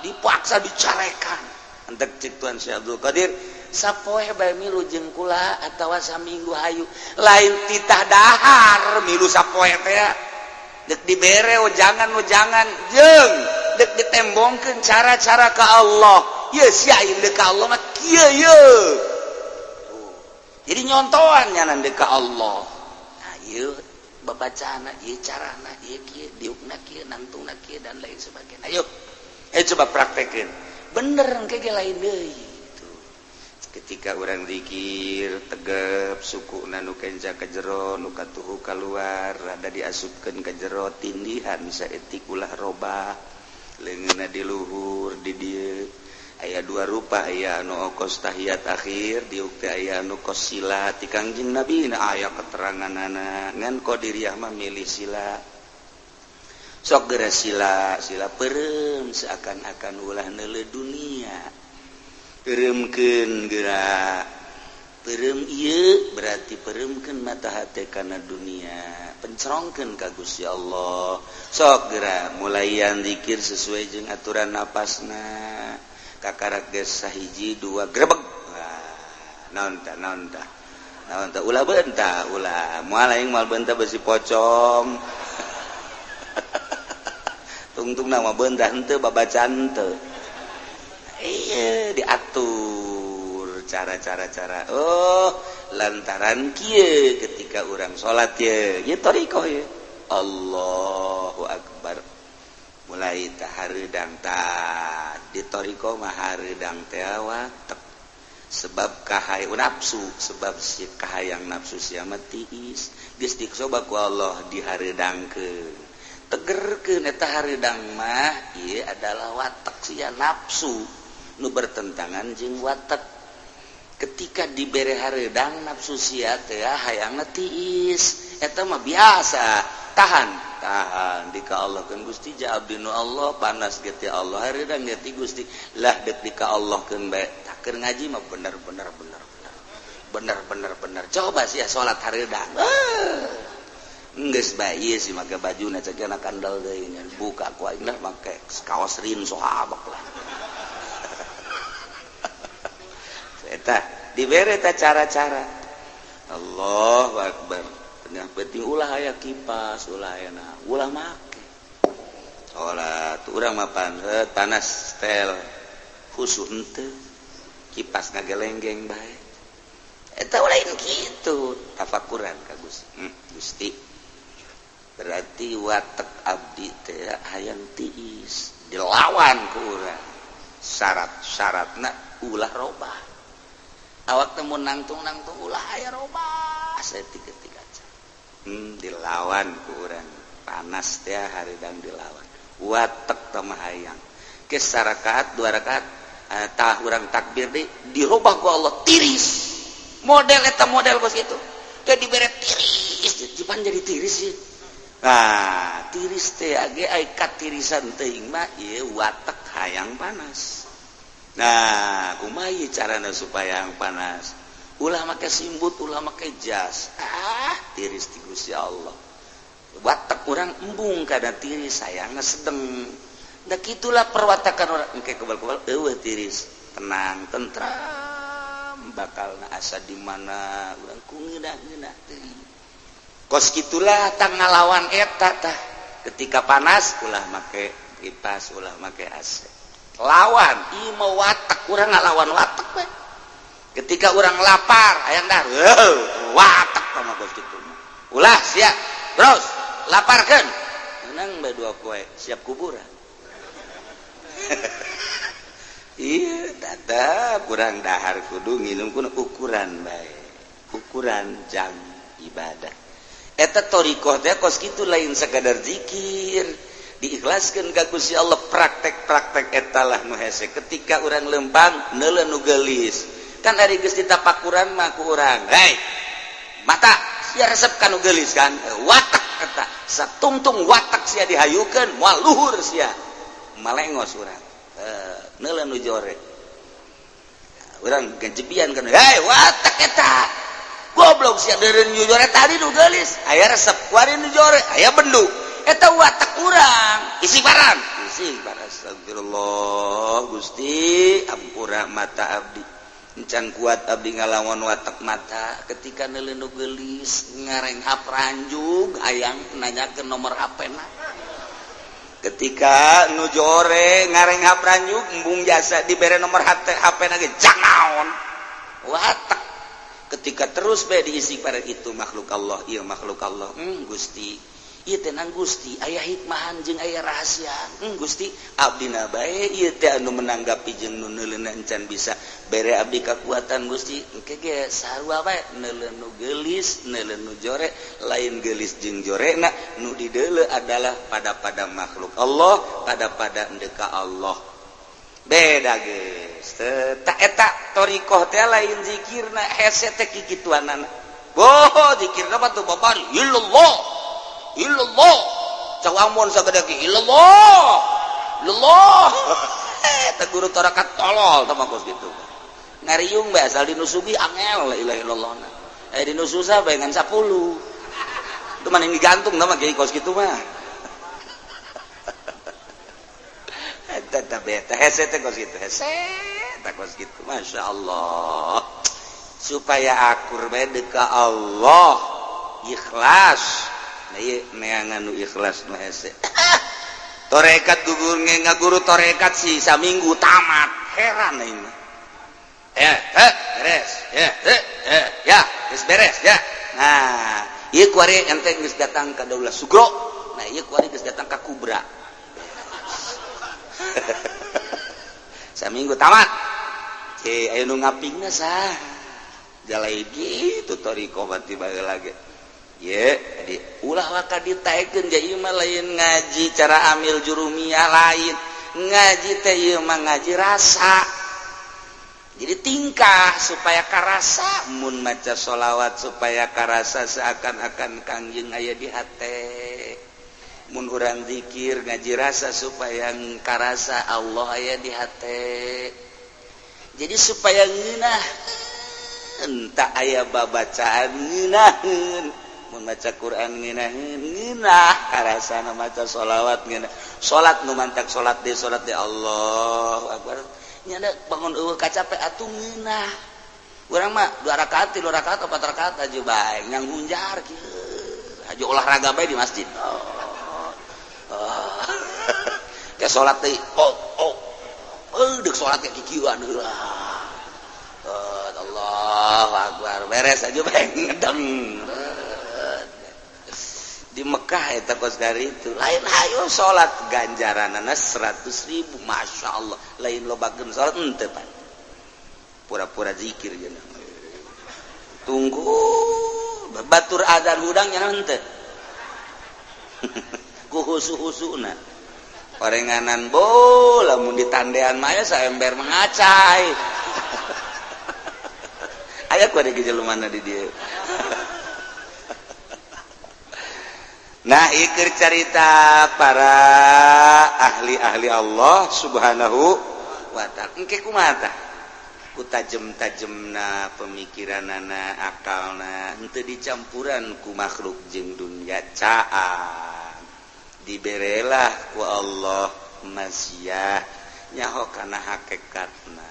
Dipaksa dicarekan. Entek cek Tuan Syekh Abdul Qadir, sapoe bae milu jeung kula atawa saminggu hayu. Lain titah dahar milu sapoe teh. Dek dibere ujangan-ujangan jeung dek ditembongkeun cara-cara ka Allah. Ye sia aing deuk ka Allah mah kieu ye. Jadi nyontoan nyanan deuk ka Allah. Nah, ieu babacana, ieu carana, ieu kieu, diukna kieu, nantungna kieu dan lain sebagainya. Ayo, ayo coba praktekeun. Bener engke ge lain deui. Tuh. Ketika urang zikir tegep sukuna nu kenca ka jero nu katuhu kaluar rada diasupkeun ka jero tindihan saeutik ulah robah leungeunna di luhur di dieu aya dua rupa aya anu okos tahiyat akhir diuk teh aya anu kos sila ti Kangjeng Nabi na aya keteranganana ngan qadiriyah mah milih sila sok geura sila sila peureum seakan-akan ulah neuleuh dunia peureumkeun geura peureum ieu berarti peureumkeun mata hate kana dunia pencerongkeun ka Gusti Allah sok geura mulaian zikir sesuai jeung aturan napasna kakarak geus sahiji dua grebeg. Naon tah naon tah naon tah ulah beunta ulah moal aing moal beunta besi pocong tungtung nama beunta henteu babacaan henteu. Iya diatur cara-cara cara oh lantaran kieu ketika urang salat ye ieu thariqah ye Allahu akbar mulai tah hareudang tah di thariqah mah hareudang teh watek sebab kahayang nafsu sebab si kahayang nafsu sia mah tiis geus dicoba ku Allah dihareudangkeun tegerkeun eta hareudang mah ieu adalah watak sia nafsu nu bertentangan jeung watak ketika dibere hareudang nafsu sia teh hayangna tiis eta mah biasa tahan tahan di ka Allah kan Gusti ja abdi nu Allah panas ge ti Allah hareudang ge ti Gusti lah dek di ka Allah keun bae tak keur ngaji mah bener bener bener bener bener bener bener coba sia salat hareudang. Geus bae ieu sih make bajuna cek anak kandal deui nya buka ku aing lah make kaos rin sohabak lah. Eta dibere ta cara-cara. Allahu akbar. Tengah penting ulah aya kipas, ulah aya na, ulah make. Salat urang mah panas tel khusus henteu. Kipas ngagelenggeng bae. Eta lain kitu, tafakuran ka Gusti. Gusti. Berarti watek abdi teh hayang tiis dilawan ku urang. Syarat-syaratna ulah robah. Awak teh mun nangtung-nangtung ulah aya robah saeutik-eutik aja. Dilawan ku urang. Panas teh haridang dilawan. Watek teh mah hayang. Geus sarakaat dua rakaat tah urang takbir deui dirobah ku Allah tiris. Model eta model kos kitu. Teh dibere tiris, jipan jadi tiris sih. Nah, tiris teh age ai katirisan teuing mah ieu watek hayang panas. Nah, kumaha ieu carana supaya hayang panas? Ulah make simbut, ulah make jas. Ah, tiris ti Gusti Allah. Watek urang embung kana tiris hayangna sedeng. Da kitulah perwatakan urang engke kebal-kebal eueuh tiris, tenang, tentram, bakalna asa di mana urang ku ngeunah-ngeunah teuing. Kos gitulah tang ngalawan eta tah. Ketika panas ulah make kipas, ulah make AC. Lawan ieu mah watek urang ngalawan watek we. Ketika urang lapar hayang dahar, watek tah mah kos kitu mah. Ulah sia, terus laparkeun. Menang bae dua poe siap kuburan. Ieu tetep urang dahar kudu nginum kudu ukuran bae. Ukuran jam ibadah. Eta thoriqoh teh kos kitu lain sekadar zikir, diikhlaskeun ka Gusti Allah praktek-praktek eta lah nu hese. Ketika urang lempang neuleuh nu geulis, kan ari geus ditapakuran mah ku urang, hei mata sia resep ka nu geulis kan, watak eta satungtung watak sia dihayukeun moal luhur sia malengos urang, neuleuh nu jore urang gejebian kan, hei watak eta goblok sia deureun nu jore tadi nu geulis aya resep kuari nu jore aya bendu eta watak urang istighfaran istighfar astagfirullah Gusti ampura mata abdi encan kuat abdi ngalawan watak mata ketika neuleuh nu geulis ngarenghap ranjug hayang nanyakeun nomor HP-na ketika nu jore ngarenghap ranjug embung jasa dibere nomor HP-na ge jang naon watak. Ketika terus bae diisi pada itu makhluk Allah, iya makhluk Allah. Gusti, ieu teh nang Gusti, aya hikmahan jeung aya rahasia. Gusti, abdina bae ieu teh anu menanggapi jeung nu neuleuna encan bisa. Bere abdi kakuatan Gusti, engke ge sarua bae neuleun nu geulis, neuleun nu jore, lain geulis jeung jorena, nu dideuleu adalah pada-pada makhluk Allah, pada-pada endeka Allah. Beda geus. Tak eta thoriqoh teh lain zikirna hese teh kikituanana. Boh zikirna mah teu babari illallah illallah. Cau amon sagede ge illallah illallah. Eta guru tarekat tolol tah mah kos kitu. Ngariung bae asal dinu sugih angel la ilaha illallah. Eh dinu susah bae ngan 10. Itu mah digantung tah mah kiai kos kitu mah. Eta beta hese teh kos kitu hese teh kos kitu Masya Allah supaya akur bae ka Allah ikhlas. Nah ieu neangan nu ikhlas nu hese torekat gugur ngaguru torekat si saminggu tamat heran aing mah beres ya ya geus beres ya. Nah ieu kuari ente geus datang ka Daulah Sugro, nah ieu kuari geus datang ka Kubra. Saminggu tamat. Aya nu ngapingna sah. Jalai gitu thoriqoh mah tiba lagi. Ye, di ulah waka ditaekeun ja ieu mah lain ngaji cara amil jurumiyah lain. Ngaji teh ieu mah ngaji rasa. Jadi tingkah supaya karasa mun maca sholawat supaya karasa seakan-akan Kangjeng aya di hate. Mun urang zikir ngaji rasa supaya karasa Allah aya di hate. Jadi supaya ngeunah entah aya babacaan ngeunaheun Mun maca Quran ngeunaheun, ngeunah karasana maca sholawat ngeunah. Salat nu mantak salat deui Allahu akbar. Nya bangun eueuh kacape atuh ngeunah. Urang mah 2 rakaat, 3 rakaat, 4 rakaat aja bae nyang hunjar kieu. Aja olahraga bae di masjid. Oh. Oh. Kayak salat deui. Oh, oh. Deuk salat kayak kikieuan heula. Allahu akbar. Beres aja bae ngedeng. Di Mekah eta kos dari itu lain hayo salat ganjaranana 100.000, Masya Allah. Lain lobakeun salat henteu pan, pura-pura zikir jeung tunggu batur adzan hudang nya henteu ku husu-husuna orenganan bo lamun ditandean mah aya saember mengacai aya ku ada gejelumana di dieu. Nah, iker carita para ahli-ahli Allah Subhanahu wa ta'ala. Engke kumaha tah? Ku tajem-tajemna pemikiranana, akalna, henteu dicampuran ku makhluk jeung dunya caan. Diberelah ku Allah masiah nyaho kana hakikatna.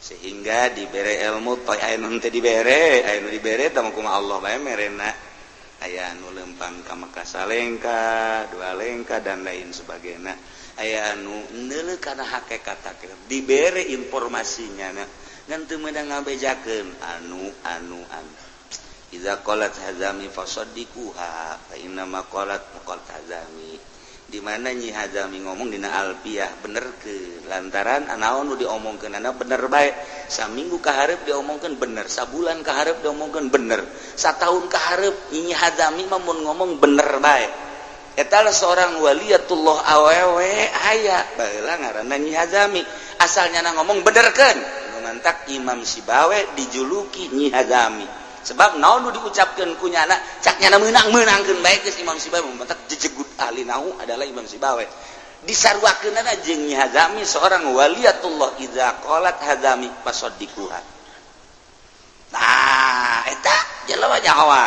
Sehingga dibere ilmu toy aya nu henteu dibere, aya nu dibere tah kumaha Allah bae merena. Aya anu lempang ka Mekah salengka, dua lengka dan lain sebagainya. Aya anu neuleuh kana hakikat hakikat dibere informasinya ngan teu meunang ngabejakeun anu anu anu. Iza qalat hazami fasaddiquha fa inna ma qalat qalat hazami. Di mana Nyi Hazami ngomong dina Alfiah benerkeun lantaran anaon nu diomongkeunana bener bae. Saminggu ka hareup diomongkeun bener, sabulan ka hareup diomongkeun bener, sataun ka hareup Nyi Hazami mah mun ngomong bener bae. Eta lah seorang waliyatullah awewe aya baheula ngaranna Nyi Hazami. Asalnya na ngomong benerkeun, nu mantak Imam Sibawe dijuluki Nyi Hazami. Sebab naon nu diucapkeun ku nyana cak nyana meunang-meunangkeun bae geus Imam Sibawe mantak jejegut ahli nahu adalah Imam Sibawe. Disarwakeunana jeung Nyi Hazami seorang waliyatullah idza qalat hazami fasaddiquha. Nah, eta jelema nyawa.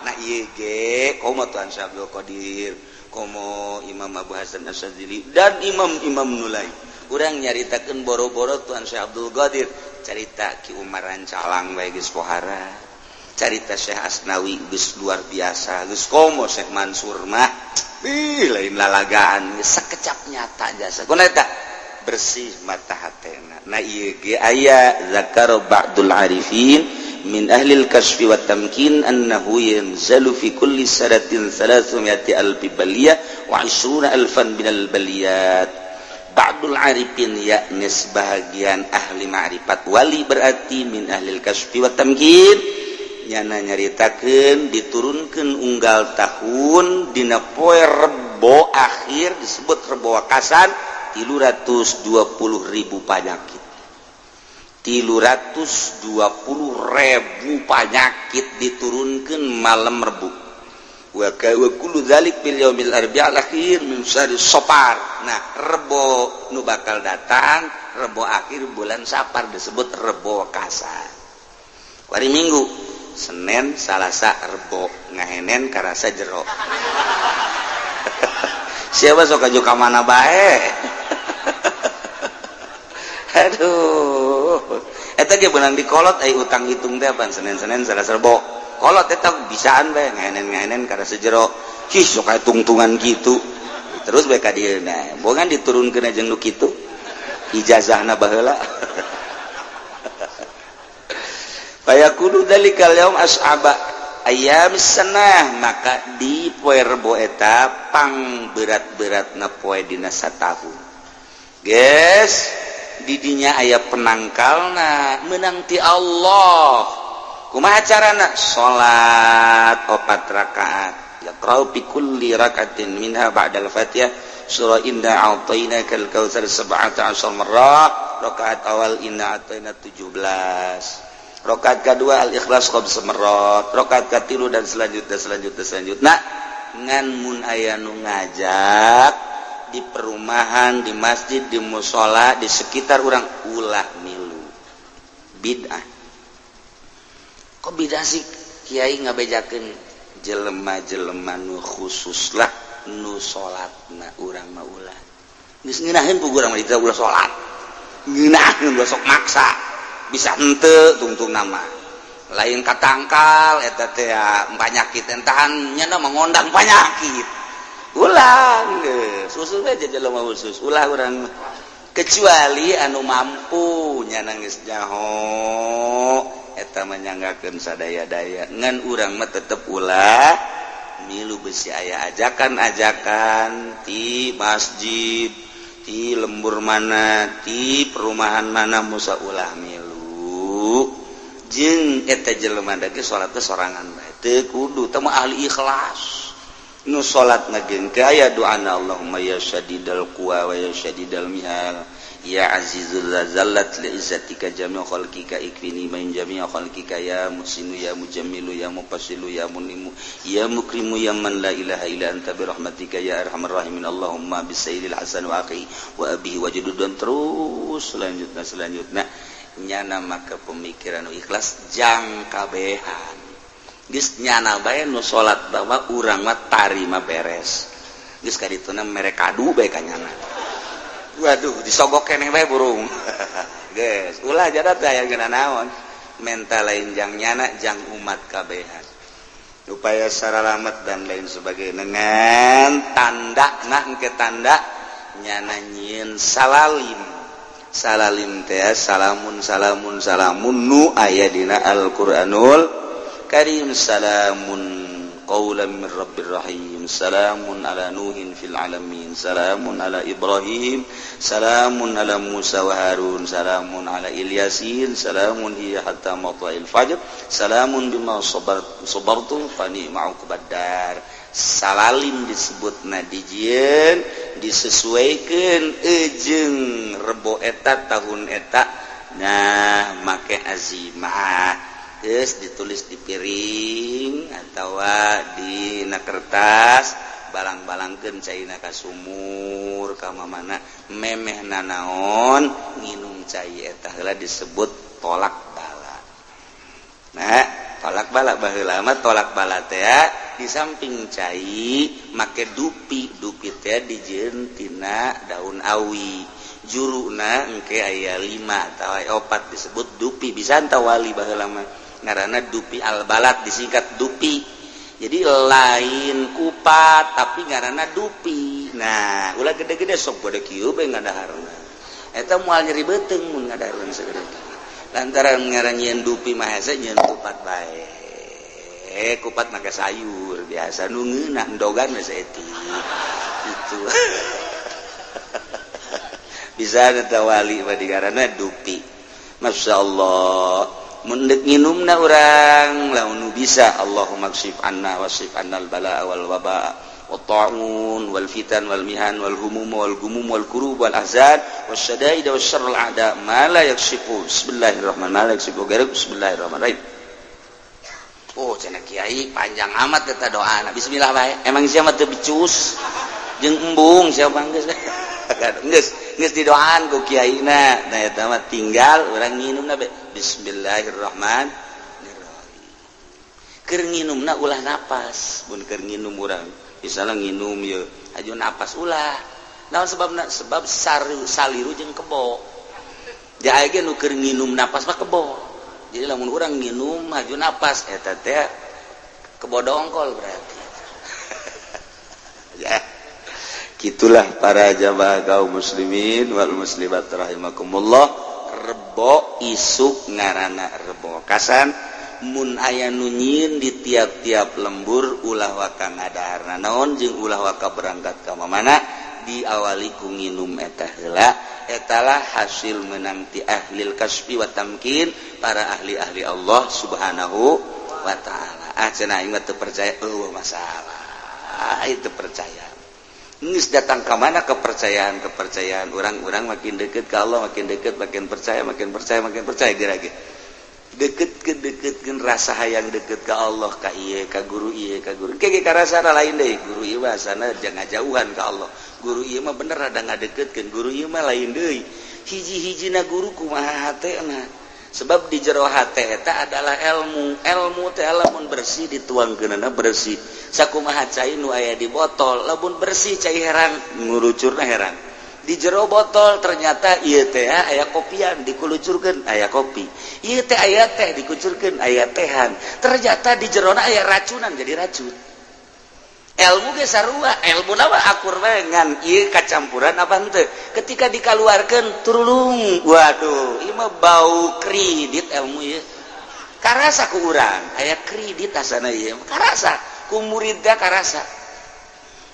Nah ieu ge komo Tuan Syekh Abdul Qadir, komo Imam Abu Hasan Asy-Syadzili dan imam-imam nu lain. Urang nyaritakeun boro-boro Tuan Syekh Abdul Qadir, carita Ki Umar Rancalang bae geus pohara. Carita Syekh Asnawi geus luar biasa, geus komo Syekh Mansur mah ih lain lalagaan geus sakecap nyata jasa. Kunaon eta? Bersih mata hatena. Nah ieu ge aya zakaro ba'dul arifin min ahlil kasfi wa tamkin annahu yanzalu fi kulli sanatin 300 alfi baliyah wa 20 alfan minal baliyat. Ba'dul arifin yakni sebahagian ahli ma'rifat wali berarti min ahlil kasfi wa tamkin nyana nyaritakeun diturunkeun unggal tahun dina poe Rebo akhir disebut Rebo Wakasan 320.000 panyakit, 320.000 panyakit diturunkeun malam Rebo. Wa kullu dzalik fil yaumil arbi'al akhir min syahri Safar. Nah, Rebo nu bakal datang Rebo akhir bulan Safar disebut Rebo Wakasan. Hari Minggu Senin, Salasa, Rebo, ngahenen karasa jero. Siapa sok aju ka mana bae? Aduh. Eta ge beunang dikolot ai utang hitung teh apaan Senin-Senin Salasa Rebo. Kolot eta bisaan bae ngahenen-ngahenen karasa jero. Hih sok aya tungtungan kitu. Terus bae ka dieu nah, bongan diturunkeun jeung nu kitu. Ijazahna baheula. Fayakunu dzalikal yaum as'aba ayyamis sanah, maka di poe Rebo eta pang berat-beratna poe dina satahun. Geus didinya aya penangkalna meunang ti Allah. Kumaha carana? Salat 4 rakaat. Yaqra'u bi kulli rak'atin minha ba'dal Fatihah surah inna a'tainakal kautsar 17 marrah. Rakaat awal inna a'taina 17. Rakaat kedua al-ikhlas khamsa marrat, rakaat katilu dan selanjutnya selanjutnya selanjutnya. Ngan mun aya nu ngajak di perumahan, di masjid, di musola, di sekitar urang ulah milu. Bid'ah. Kok bid'ah sih kiai ngabejakeun Jelema-jelema nu khusus lah nu salatna urang mah ulah. Geus ngeunaheun puguh urang mah ulah salat. Ngeunaheun ulah sok maksa. Bisa henteu tungtung nama. Lain katangkal eta teh panyakit entahan nya mah ngondang panyakit. Ulah geus khusus we jelema khusus. Ulah urang kecuali anu mampu nya geus nyaho eta menyanggakeun sadaya-daya ngan urang mah tetep ulah milu besi aya ajakan-ajakan ti masjid ti lembur mana ti perumahan mana musa ulah milu jeung eta jelema da ge salat teh sorangan bae teu kudu teu mah ahli ikhlas nu salat na ge aya doana Allahumma ya syadidal quwa wa ya syadidal mihal ya azizul zallat li izzatika jami'u khalqika ikfini min jami'i khalqika ya muhsinu ya mujammilu ya mufassilu ya munimu ya mukrimu ya man la ilaha illa anta bi rahmatika ya arhamar rahimin Allahumma bisayyidil hasan wa akhi wa abihi wa jadud dan terus selanjutnya nyana maka pemikiran ikhlas jang kabehan geus nyana bae nu salat bahwa urang mah tarima beres geus kadituna mere kadu bae ka nyana. Waduh, disogok keneh bae burung. Geus, ulah jadat aya geuna naon. Menta lain jang nyana jang umat kabehan. Upaya saralamet dan lain sebagainya dengan tanda nah engke tanda nyana nyieun salalim. Salalim teh salamun salamun salamun nu aya dina Al-Qur'anul Karim salamun qawlan min rabbir rahim salamun ala nuhin fil alamin salamun ala ibrahim salamun ala musa wa harun salamun ala ilyasin salamun hiya hatta matla'il fajr salamun bima sabartu fa ni'ma uqbad dar. Salalim disebutna dijieun disesuaikeun jeung rebo eta tahun eta nah make azimah geus ditulis di piring atawa di na kertas balang-balangkeun caina ka sumur ka mamana memeh nanaon nginum cai eta heula disebut tolak bala. Nah, tolak bala baheula mah tolak bala teh di samping cai make dupi, dupi teh dijieun tina daun awi. Juruna engke aya 5 atawa 4 disebut dupi bisa wali baheula mah ngaranna dupi albalat disingkat dupi. Jadi lain kupat tapi ngaranna dupi. Nah, ulah gede-gede sok gede kieu bae ngadaharna. Eta moal nyeri beuteung mun ngadaharna sagede. Lantaran ngaran nyieun dupi mah hese nyieun kupat bae. Kupat make sayur biasa nu ngeunah endogan we saeutik. Itu. Bisa eta wali mah digaranna dupi. Masya Allah. Mun deuk nginumna urang lamun bisa Allahumma kshif anna wasrif annal balaa wal waba wat ta'un wal fitan wal mihan wal humum wal gumum wal kurub wal ahzan wasyadaid wasyarrul a'da ma la yakshifu bismillahirrahmanirrahim la yakshifu ghairuk bismillahirrahmanirrahim. Oh cenah kiai panjang amat eta doana bismillah bae emang sia mah teu becus jeung embung sia mah geus geus geus didoaan ku kiaina. Nah eta mah tinggal urang nginumna bae bismillahirrahmanirrahim. Keur nginumna ulah napas mun keur nginum urang misalnya nginum ye aju napas ulah naon sebabna sebab saliru jeung kebo ja aya ge nu keur nginum napas mah kebo. Jadi lamun urang nginum aju napas eta teh kebo dongkol berarti. Ya gitulah para jamaah kaum muslimin wal muslimat rahimakumullah. Rebo isuk ngaranna rebo kasan mun aya nu nyieun di tiap-tiap lembur ulah waka ngadaharna naon jeung ulah waka berangkat ka mamana diawali ku nginum eta heula etalah hasil menang ti ahlil kasbi wa tamkin para ahli-ahli Allah Subhanahu wa taala. Ah cenah aing mah teu percaya eueuh masalah itu percaya. Geus datang ka mana kepercayaan-kepercayaan orang-orang makin deket ke Allah, makin deket, makin percaya, makin percaya, makin percaya geura ge. Deket ke deketkeun rasa hayang deket ke Allah ka ieu ka guru ieu ka guru. Ke ge karasana lain deui, guru ieu mah asana jangan jauhan ka Allah. Guru ieu mah bener rada ngadeketkeun, guru ieu mah lain deui. Hiji-hijina guru kumaha hatena. Sebab di jero hate eta adalah ilmu. Ilmu teh lamun bersih dituangkeunana bersih. Sakumaha cai nu aya di botol, lamun bersih cai herang, ngurucurna herang. Di jero botol ternyata ieu teh aya kopian, dikulucurkeun aya kopi. Ieu teh aya teh, dikucurkeun aya tehan. Ternyata di jerona aya racunan, jadi racun. Ilmu ge sarua, ilmu mah akur bae, ngan ieu kacampuran apa henteu. Ketika dikaluarkeun turulung, waduh, ieu mah bau kredit ilmu ieu. Karasa ku urang, aya kredit asana ieu. Karasa ku muridna karasa.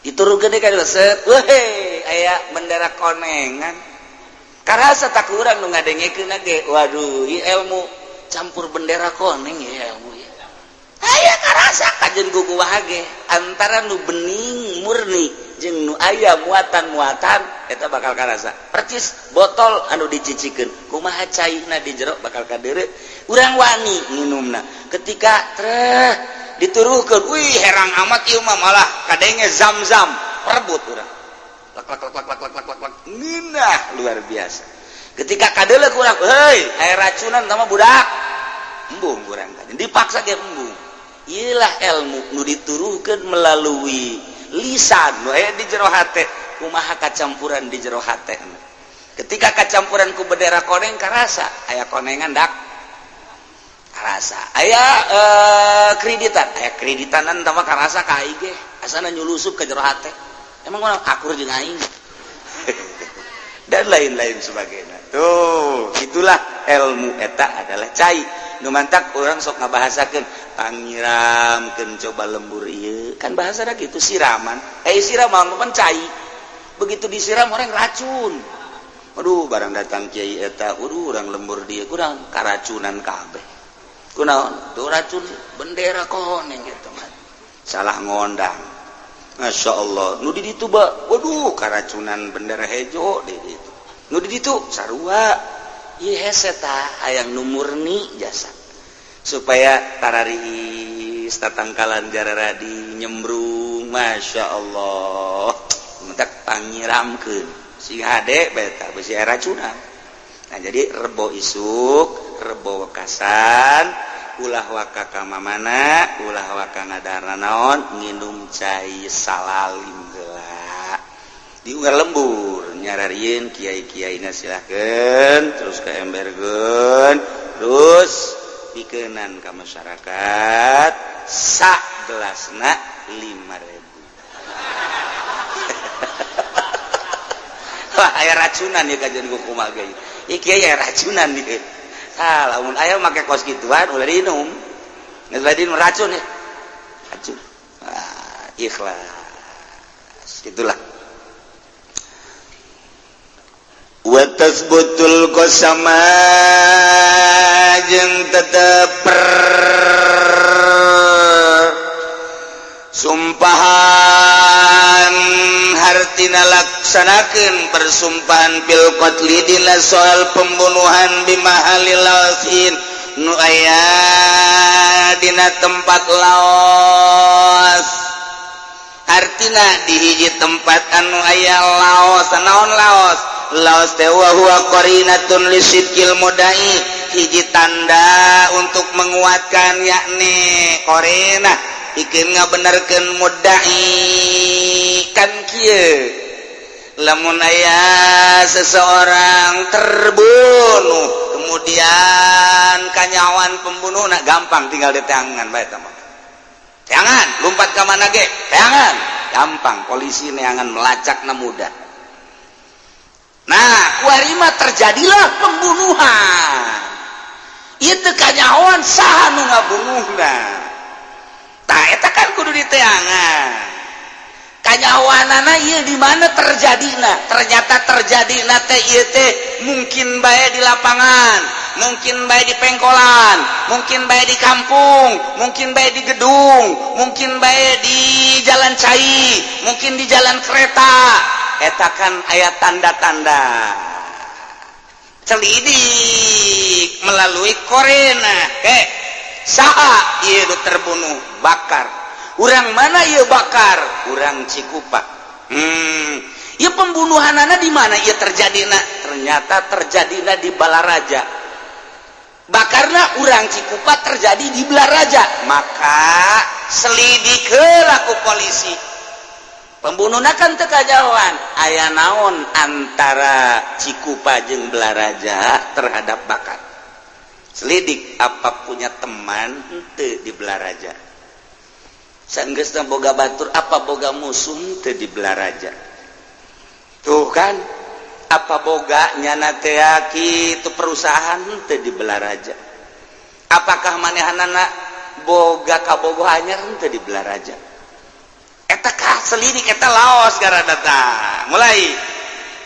Diturunkeun deui ka set, weh, aya bendera konengan. Karasa tak ku urang nu ngadengekeun ge, waduh, ieu ilmu campur bendera koneng ya ilmu ieu. Aya karasa kajen gugu wahage antara nu bening murni jeung nu aya muatan-muatan eta bakal karasa. Percis botol anu dicicikeun, kumaha caina di jero bakal kadeure. Urang wani nginumna. Ketika treh dituruhkeun, wih, herang amat ieu mah, malah kadenge zam-zam, perebut urang. Lak lak lak lak lak lak lak lak. Ngeunah luar biasa. Ketika kadeuleu urang, heuy, aya racunan sama budak. Embung urang, dipaksa ge embung. Iyalah ilmu nu dituruhkeun melalui lisan nu aya di jero hate, kumaha kacampuran di jero hate. Ketika kacampuran ku bendera koneng, karasa aya konengan dak, karasa aya kreditan, aya kreditanan tambah karasa ka aing ge asana nyulusup ke jero hate, emang urang akur jeung aing dan lain-lain sebagainya. Tuh, itulah ilmu eta adalah cai. Nu mantak orang sok ngabahasakeun pangiramkeun coba lembur ieu, kan bahasa gitu siraman, siraman kan cai. Begitu disiram orang racun. Aduh, barang datang kiai eta, aduh, orang lembur dia kurang karacunan kabeh. Kunaon tuh racun bendera koneng gitu mah salah ngondang. Masya Allah, nu di ditu ba, waduh, karacunan bendera hejo di ditu. Nu di ditu sarua. Ieu hese tah hayang nu murni jasa supaya tararis tatangkalan jararadi nyembrung. Masya Allah, mentak pangiramkeun sing hade bae tah besi racunan. Nah, jadi Rebo isuk, Rebo wekasan, ulah waka ka mamana, ulah waka ngadahar naon, nginum cai salalim heula di unggal lembur nyararieun kiai-kiaina silahkeun, terus ke emberkeun, terus pikenan ka masyarakat sak gelasna 5000. Wah, aya racunan ya kajian ku kumaha ge. Ieu kiai aya racunan ieu. Ah, lamun aya make kos gituan ulah diinum. Geus diinum racun ya. Racun. Ah, ikhlas. Itulah. Wa tasbutul qasama jeung tetep sumpahan, hartina laksanakeun persumpahan fil qatli dina soal pembunuhan bimahalil laosin nu aya dina tempat laos. Artina di hiji tempat anu aya laos. Naon laos? Laos teh wa huwa qarinatun lisidqil mudai, hiji tanda untuk menguatkan, yakni qarinah bikin ngabenerkeun mudai. Kan kieu, lamun aya seseorang terbunuh, kemudian kanyawan pembunuh, nah, gampang tinggal di tangan bae tah mah. Jangan lompat ke mana ge, jangan gampang polisi neangan melacakna mudah. Nah, kuarima terjadilah pembunuhan itu, kanyawan saha nu ngabunuhna. Tah, eta kan kudu diteangan kanyawanana ieu di mana terjadina. Ternyata terjadina teh ieu teh mungkin bae di lapangan, mungkin bae di pengkolan, mungkin bae di kampung, mungkin bae di gedung, mungkin bae di jalan cai, mungkin di jalan kereta. Eta kan aya tanda-tanda celidik melalui korena, saha ieu nu terbunuh, bakar urang mana ieu, bakar urang Cikupa. Ieu pembunuhanana di mana ieu terjadina? Ternyata terjadina di Balaraja. Bakarna urang Cikupa terjadi di Balaraja, maka selidik heula ku polisi. Pembunuhna kan teu kajauhan, aya naon antara Cikupa jeung Balaraja terhadap Bakar. Selidik, apa punya teman henteu di Balaraja? Sanggeusna boga batur, apa boga musuh henteu di Balaraja? Tuh kan, apa boga nyana teh kitu perusahaan henteu di Balaraja? Apakah manehanana boga kabogoh anyar henteu di Balaraja? Eta kah selidik, eta laos gara datang. Mulai,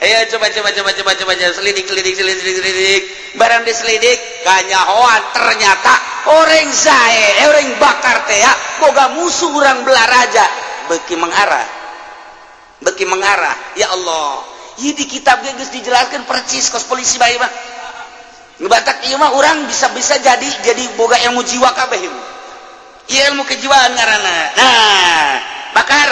ayo coba coba coba coba coba coba selidik selidik selidik selidik. Barang diselidik, kanyahoan ternyata orang zae, orang Bakar teh ya boga musuh urang Balaraja. Beki mengarah, beki mengarah. Ya Allah. Ieu di kitab ge geus dijelaskan percis kos polisi bae mah. Ngebatak ieu mah urang bisa-bisa jadi boga ilmu jiwa kabeh ieu. Ieu ilmu kejiwaan ngaranna. Nah, Bakar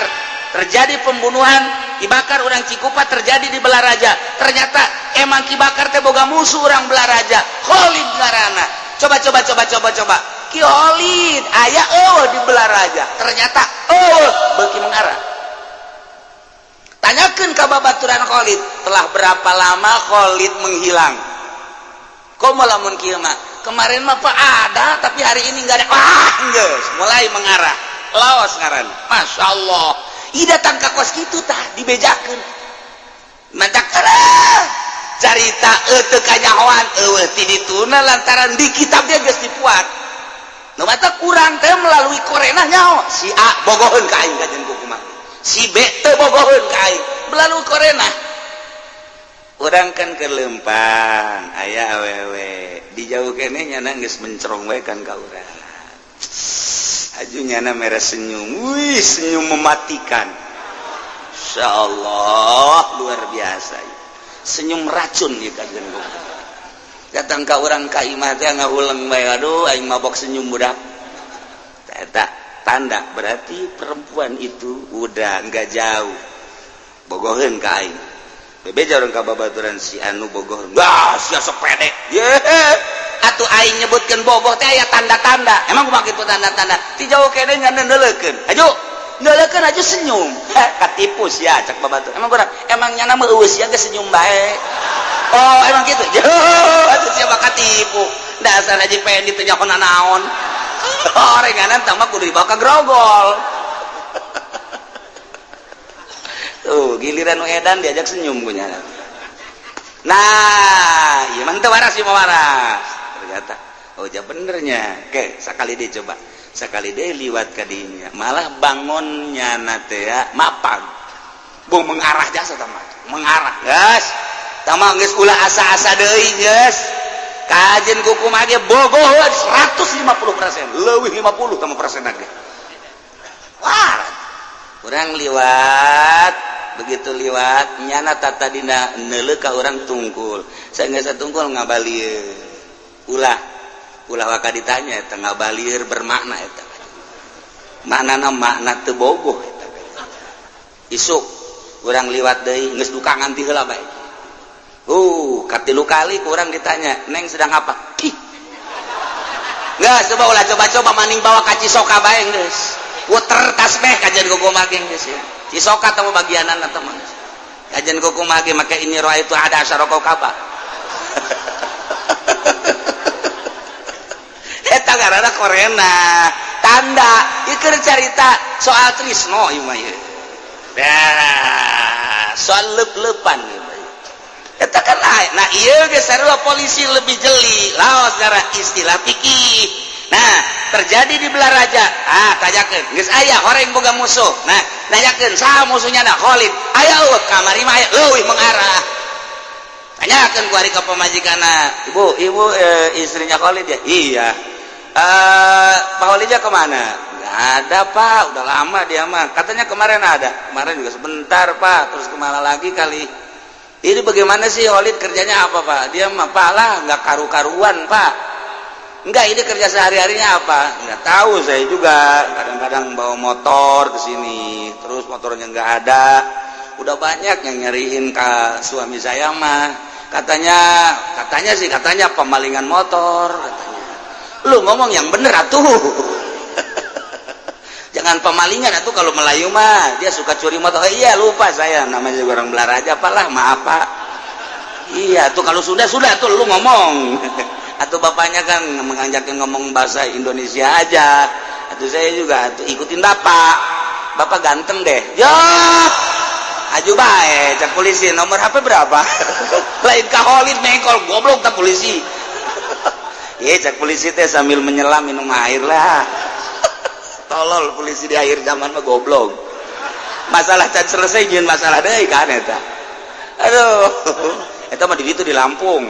terjadi pembunuhan, dibakar orang Cikupa terjadi di Balaraja. Ternyata emang Ki Bakar teh boga musuh orang Balaraja, Khalid ngaranna. Coba coba coba coba coba. Ki Khalid aya euweuh di Balaraja? Ternyata euweuh, beuki mengarah. Tanyakan ke babaturan Khalid, telah berapa lama Khalid menghilang? Kok lamun kieu mah? Kemarin mah, Pak, ada, tapi hari ini enggak ada. Wah, geus mulai mengarah. Laos ngaran. Masya Allah. Ih, datang ka kos kitu tah dibejakeun. Mantak carita teu kanyahoan euweuh ti dituna lantaran di kitab dia geus dipuat. Nu mata kurang teh melalui korenah nyaho si A bogoheun ka aing kajen kumaha. Si B teu bogoheun ka aing melalui korenah. Urang kan ke lempang aya awewe di jauh kene, nyana geus mencerong we kan ka urang. Aju nyana merah senyum, wih, senyum mematikan. Insyaallah luar biasa, senyum racun ya kajen. Datang ka urang ka imah teh ngahuleng bae, aduh, aing mabok senyum budak. Eta tanda berarti perempuan itu udah nggak jauh bogoheun ka aing. Bebeja urang ka babaturan, si anu bogoh. Wah, sia sepede ye. Atuh aing nyebutkeun bogoh teh aya tanda-tanda. Emang kumaha kitu tanda-tanda? Ti jauh kene ngan neuleukeun aju, neuleukeun aja senyum. Katipu sia, cak babatur. Emang kurang, emang nyana mah eueuh sia ge senyum bae. Oh, emang gitu. Atuh siapa katipu? Dasar Haji Pendi teu nyaho naon. Orenganan tah mah kudu dibawa ke Grogol. Tuh, giliran nu edan diajak senyum ku nyana. Nah, ieu mah teu waras, ieu mah waras. Ternyata oh ja benernya. Oke, sakali deui coba. Sakali deui liwat ka dinya. Malah bangun nyana teh ya mapag. Bung mengarah jasa tah mah. Mengarah. Geus. Tah mah geus ulah asa-asa deui geus. Kajen kumaha ge bogoh 150%, leuwih 50 tah persen ge. Wah, urang liwat, begitu liwat nyana tata dina neuleuh ka urang tungkul. Sanggeus tungkul ngabalieur. Ulah ulah waka ditanya eta ngabalieur bermakna eta. Maknana makna teu bogoh eta. Isuk urang liwat deui geus duka nganti heula bae. Katilu kali kurang ditanya, "Neng sedang apa?" Ih. Nggak, coba ulah coba-coba maning bawa ka Cisoka bae geus. Puter tasbeh kajian kumaha ge geus ya. Cisoka teh bagianan atau mah. Kajian kumaha ge make ini roa itu ada asyara kaukaba. Eta ngaranna korena. Tanda ieu keur carita soal trisno ieu mah ieu. Nah, soal leup-leupan ieu mah. Eta kan lain. Nah, ieu geus sarua polisi lebih jeli laos secara istilah fikih. Nah, terjadi di Balaraja. Ah, tanyakeun geus aya horeng boga musuh. Nah, nanyakeun saha musuhnya? Nah, Khalid aya eueuh kamari mah aya, leuwih mengarah. Tanyakeun ku ari ka pamajikanna, "Ibu, ibu istrinya Khalid ya?" "Iya." "Pak Khalidnya kemana?" "Nggak ada, Pak, udah lama dia mah." "Katanya kemarin ada." "Kemarin juga sebentar, Pak, terus kemana lagi kali." "Ini bagaimana sih Khalid, kerjanya apa, Pak?" "Dia mah, Pak lah, nggak karu-karuan, Pak." "Enggak, ini kerja sehari-harinya apa?" "Nggak tahu saya juga. Kadang-kadang bawa motor ke sini, terus motornya nggak ada. Udah banyak yang nyariin ke suami saya mah. Katanya, katanya sih, katanya pemalingan motor katanya. Lu ngomong yang bener atuh, jangan pemalingan atuh. Kalau Melayu mah dia suka curi motor. Oh, iya, lupa saya, namanya juga orang Balaraja, apalah, maaf, Pak. Iya tuh, kalau sudah sudah tuh lu ngomong atau bapaknya kan mengajarkan ngomong bahasa Indonesia aja atau saya juga tuh ikutin bapak. Bapak ganteng deh ya, aju bae. Cek polisi, nomor HP berapa? Lain ka Holid mengkol, goblok tak polisi. Iya, cek polisi teh sambil menyelam minum air lah. Tolol, polisi di akhir zaman mah goblok. Masalah can selesai jeung masalah deui kan eta. Aduh, eta mah di ditu di Lampung.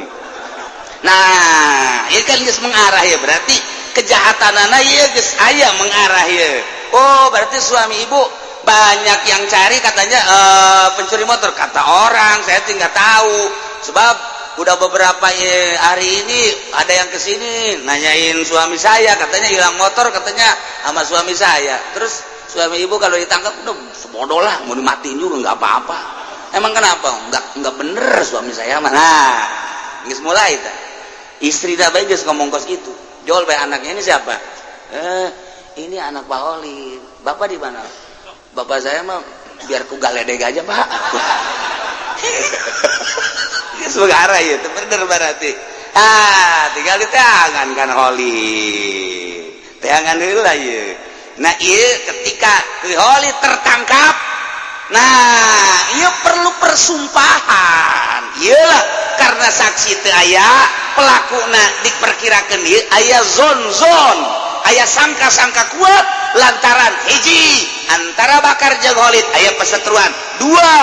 Nah, ini kan geus mengarah ya, berarti kejahatan ieu geus aya mengarah ya. Oh, berarti suami ibu banyak yang cari katanya pencuri motor, kata orang. Saya tinggal tahu sebab udah beberapa hari ini ada yang kesini nanyain suami saya, katanya hilang motor, katanya sama suami saya. Terus suami ibu kalau ditangkap udah sebodoh lah, mau dimatiin juga nggak apa-apa. Emang kenapa? Nggak bener suami saya mah. Nah, geus mulai ta. Istri dah baik geus ngomong kos gitu, jual bae anaknya. Ini siapa? Eh, ini anak Pak Holid. Bapak di mana? Bapak saya mah biar ku galedeg aja, Pak. Geus arah ya, itu bener berarti. Ah, tinggal di teangan kan Holid. Teangan heula ieu. Nah, ieu ketika Holid tertangkap, nah, ieu perlu persumpahan. Iyalah, karena saksi teu aya, pelakuna diperkirakan ieu aya zon-zon, aya sangka-sangka kuat lantaran hiji antara Bakar jeung Holid aya perseteruan, dua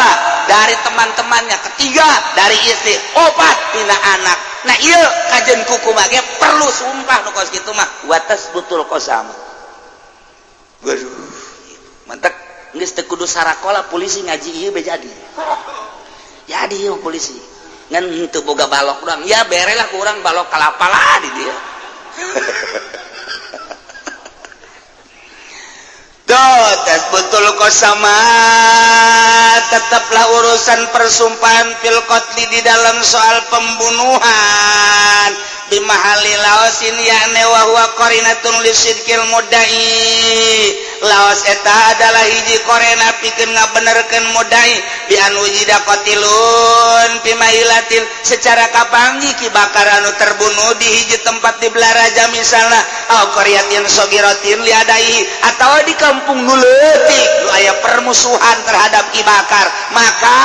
dari teman-temannya, ketiga dari istri, opat tina anak. Nah, iya kajen kuku mage perlu sumpah nu kos kitu mah wa tasbutul qasam. Waduh, mantap, geus teu kudu sarakola polisi, ngaji ieu be jadi ieu polisi ngan henteu boga balok doang ya, bere lah kurang balok kalapa lah di dia. Tuh, tes betul kok sama tetaplah urusan persumpahan fil qatli di dalam soal pembunuhan bimahalli laosin yakni wa huwa qarinatun lisidqil mudda'i. Laos eta adalah hiji qorina pikeun ngabenerkeun mudda'i bi an wujida qatilun fi mahilatin, secara kapanggih Ki Bakar anu terbunuh di hiji tempat di Balaraja misalna, au qaryatin shogiratin liadai, atau di kampung nu leutik nu aya permusuhan terhadap Ki Bakar, maka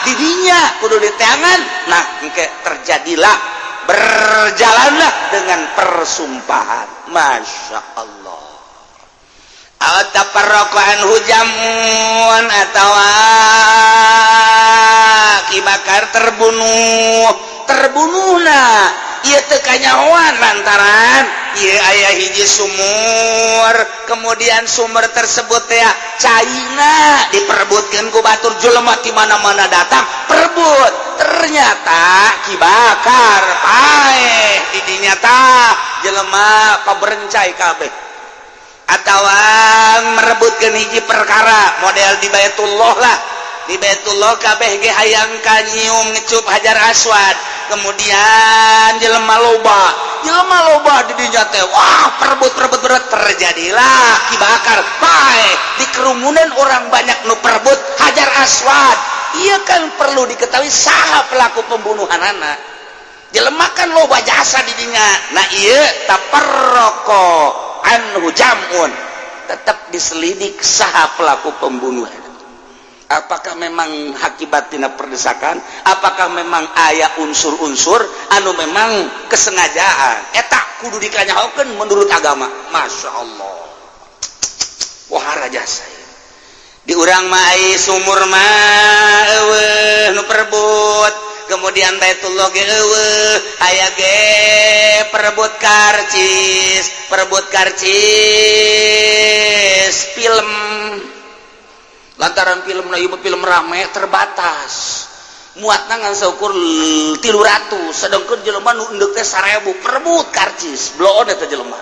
didinya kudu diteangan. Nah, engke terjadilah, berjalanlah dengan persumpahan. Masya Allah. Tafarraqa anhu jam'un, atau Ki Bakar terbunuh, terbunuhna ieu teu kanyahoan lantaran ieu aya hiji sumur, kemudian sumur tersebut teh caina diperebutkeun ku batur, jelema ti mana-mana datang perebut. Ternyata Ki Bakar paeh di dinya tah, jelema paberencai kabeh, atawa merebutkeun hiji perkara model di Baitullah lah. Di Baitullah kabeh ge hayang kanyium ngecup Hajar Aswad, kemudian jelema loba, jelema loba di dinya teh, wah, perebut perebut perebut, terjadilah Ki Bakar paeh di kerumunan orang banyak nu perebut Hajar Aswad. Iya kan perlu diketahui saha pelaku pembunuhan anak jelema kan loba jasa di dinya. Nah, iya tafarraqa anhu jam'un, tetap diselidik saha pelaku pembunuhan, apakah memang akibat tina perdesakan, apakah memang aya unsur-unsur anu memang kesengajaan. Eta kudu dikanyahokeun menurut agama. Masya Allah, wah, jasa di urang mah ai sumur mah eueuh nu perebut, kemudian Baitullah ge eueuh, aya ge perebut karcis, perebut karcis film, lantaran film na ieu film rame, terbatas muatna ngan saukur 300, sedangkan jelema nu endek teh 1000, perebut karcis bloon eta jelema.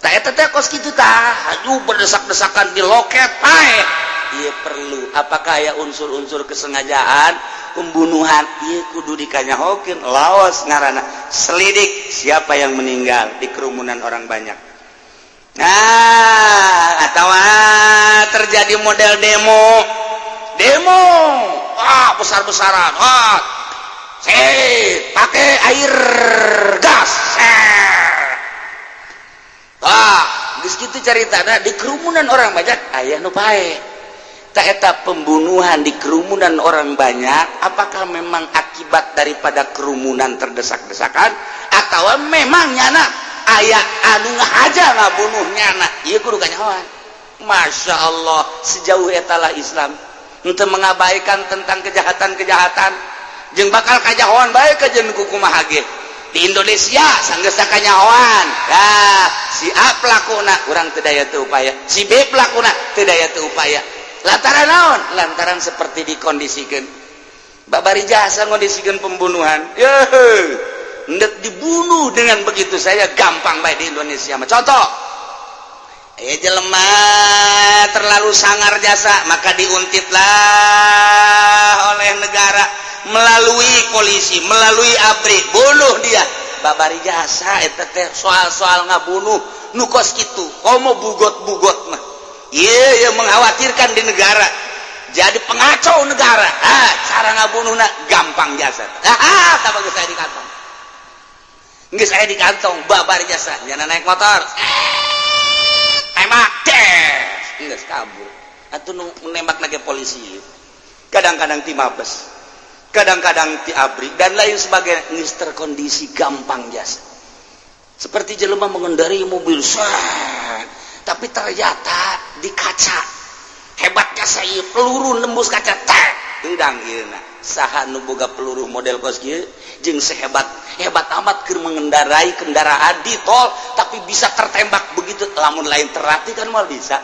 Tah, eta teh kos kitu tah, aduh, berdesak-desakan di loket paeh. Ieu perlu apakah aya unsur-unsur kesengajaan, Pembunuhan ieu kudu dikanyahokeun. Laos ngaranna selidik siapa yang meninggal di kerumunan orang banyak. Nah, atau terjadi model demo demo, ah, besar-besaran, ah, pakai air gas. Ah, gitu cerita di kerumunan orang banyak aya nu paeh. Eta pembunuhan di kerumunan orang banyak, apakah memang akibat daripada kerumunan terdesak-desakan atau memang nyana aya anu aja ngabunuh nyana? Ieu kudu kanyahoan. Masya Allah, sejauh etalah Islam untuk mengabaikan tentang kejahatan-kejahatan jeung bakal kanyahoan bae kajen kumaha ge. Di Indonesia sanggeus kanyahoan. Nah, si A pelakuna, urang teu daya teu upaya, si B pelakuna, teu daya teu upaya. Lantaran naon? Lantaran seperti dikondisikan babari jasa ngondisikan pembunuhan. Ya, ndek dibunuh dengan begitu saya gampang baik di Indonesia. Contoh, jelema terlalu sangar jasa, maka diuntitlah oleh negara melalui polisi, melalui ABRI, bunuh dia babari jasa. Eta teh soal-soal ngabunuh nu kos kitu, komo bugot-bugot mah, iya ya, mengkhawatirkan di negara, jadi pengacau negara. Ah, cara ngabunuhna gampang jasa. Ah, tak bagus saya di kantong, geus saya di kantong babari jasa. Jangan naik motor, tembak des, geus kabur. Atuh nu nembak lagi polisi, kadang-kadang ti Mabes, kadang-kadang ti ABRI dan lain sebagainya. Geus terkondisi gampang jasa, seperti jelema mengendarai mobil set, tapi ternyata di kaca hebatnya saya peluru nembus kaca tek endang. Ieu saha nu boga peluru model kos kieu jeung sehebat hebat amat keur mengendarai kendaraan di tol tapi bisa tertembak begitu? Lamun lain terlatih kan moal bisa.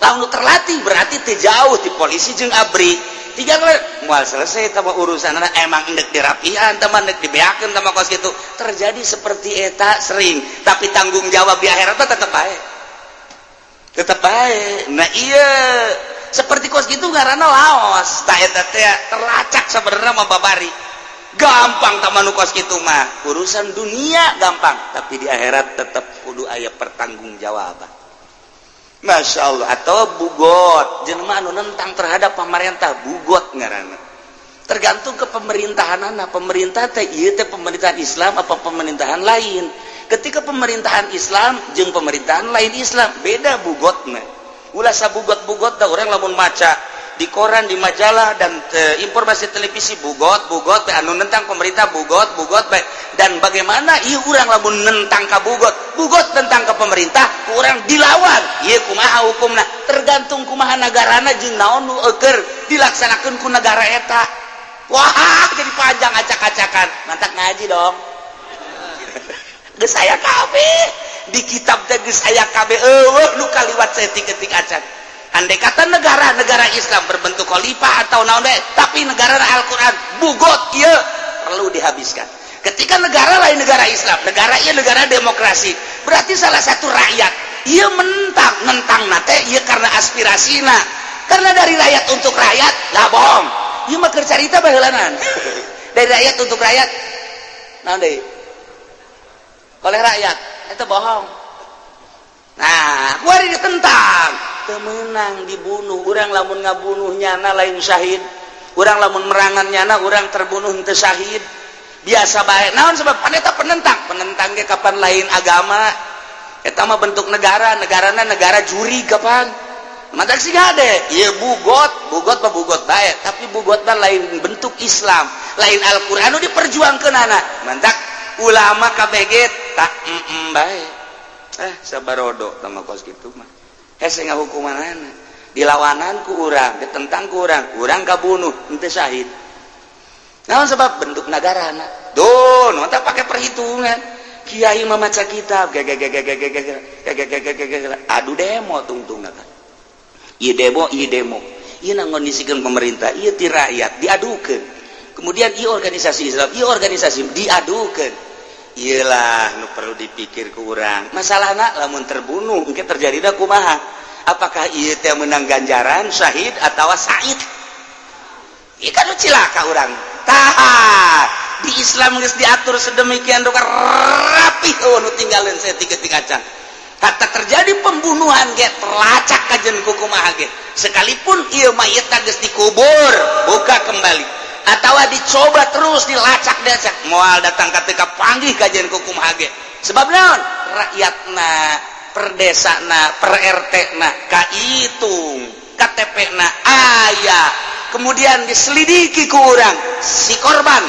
Lamun terlatih berarti teu jauh di polisi jeung ABRI tiga moal selesai tambah urusan. Emang endek dirapihan teman, endek dibeakeun tambah kos gitu. Terjadi seperti eta sering, tapi tanggung jawab di akhirat tetap baik, tetap baik. Nah, iya, seperti kos gitu karena laos tak eta teh terlacak. Sebenarnya mah babari gampang taman kos gitu mah, urusan dunia gampang, tapi di akhirat tetap kudu aya pertanggungjawaban. Masya Allah. Atau bugot, jelema anu nentang terhadap pemerintah, bugot ngaranna. Tergantung ke pemerintahan anak pemerintah teh, ieu teh pemerintahan Islam apa pemerintahan lain. Ketika pemerintahan Islam jeung pemerintahan lain Islam beda bugotna. Ulah sabugot-bugot dah orang lamun maca di koran, di majalah, dan informasi televisi, bugot bugot anu nentang pemerintah, bugot bugot baik. Dan bagaimana ieu urang lamun nentang ka bugot bugot, tentang ke pemerintah, urang dilawan, ieu kumaha hukumna? Tergantung kumaha nagarana jeung naon nu eueur dilaksanakeun ku negara eta. Wah, jadi panjang acak-acakan. Mantap ngaji dong. Geus aya kabeh di kitab teh, geus aya kabeh, eueuh nu kaliwat saeutik-eutik acan. Andai kata negara-negara Islam berbentuk khalifah atau naon deh, tapi negara Al-Quran, bugot ieu perlu dihabiskan. Ketika negara lain negara Islam, negara ieu negara demokrasi, berarti salah satu rakyat ieu mentang nentang nate ieu karena aspirasina, karena dari rakyat untuk rakyat lah. Bohong ieu mah, keur carita baheulanan dari rakyat untuk rakyat, naon deui, oleh rakyat, itu bohong. Nah, kuari ditentang teu meunang, dibunuh. Urang lamun ngabunuh nyana lain syahid, urang lamun merangan nyana, urang terbunuh henteu syahid, biasa bae. Naon sebab? Pan eta penentang. Penentang ge kapan lain agama, eta mah bentuk negara, negarana negara juri kapan. Maka sih gade ieu bugot bugot mah bugot bae, tapi bugot mah lain bentuk Islam, lain Al-Qur'an nu diperjuangkeun anak. Mantak ulama KBG tak bae, eh, sabarodo tama kos kitu mah hese ngahukumanana. Dilawanan ku urang, ditentang ku urang, urang kabunuh henteu syahid. Naon sebab? Bentuk negarana. Duh, nu pakai perhitungan. Kiai memaca kitab, adu demo tungtung kan. Ieu demo, ieu demo. Ieu ngondisikeun pemerintah, ieu ti rakyat diadukeun. Kemudian ieu organisasi Islam, ieu organisasi diadukeun. Iyalah nu perlu dipikir ku urang. Masalahna lamun terbunuh engke terjadi kumaha? Apakah ieu teh menang ganjaran syahid atau said? Ieu kan cilaka urang. Tah, di Islam geus diatur sedemikian rupa rapih, oh, nu tinggalin saya tiga tiga can. Hatta terjadi pembunuhan ge terlacak kajen kumaha ge, sekalipun ieu mayit geus dikubur, buka kembali atau dicoba terus dilacak dilacak, moal datang ketika panggih kajen kumaha ge. Sebab naon? Rakyatna, per desa na, per RT na kahitung, KTP na aya, kemudian diselidiki ku urang si korban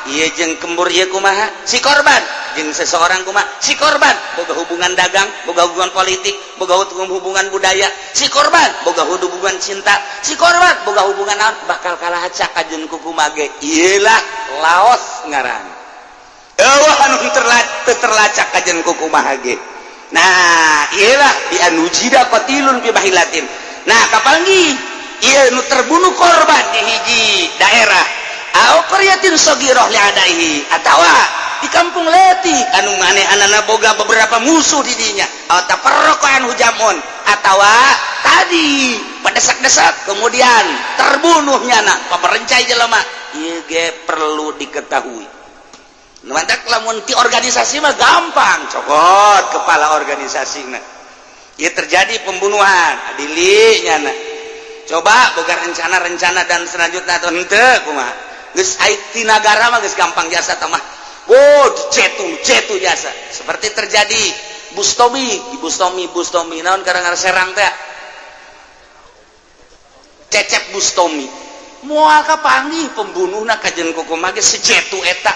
iya jeung kembur ieu kumaha, si korban jeung seseorang kumaha, si korban boga hubungan dagang, boga hubungan politik, boga hubungan budaya, si korban boga hubungan cinta, si korban boga hubungan naon, bakal kalah acak kajen kumaha ge. Iyalah laos ngaran, euweuh anu terlacak kajen kumaha ge. Nah, iyalah bi an wujida qatilun fi mahillatin. Nah, kapanggih ieu nu terbunuh korban di hiji daerah au qaryatin saghirah li adaihi, atawa di kampung leutik anu manehanana boga beberapa musuh di dinya, atau tafarraqa anhu jam'un, atawa tadi pedesak-desak kemudian terbunuhnya na pamerencai jelema, ieu ge perlu diketahui. Mantak lamun ti organisasi mah gampang, cokot kepala organisasi. Nah, ieu terjadi pembunuhan, adili nyana, coba boga rencana-rencana dan selanjutnya atau henteu kumaha. Geus ai ti nagara mah geus gampang jasa tah mah. Oh, dicetu cetu jasa, seperti terjadi Bustomi di Bustomi. Bustomi naon karang Serang teh, Cecep Bustomi, moal kapanggih pembunuhna kajen kumaha ge secetu eta,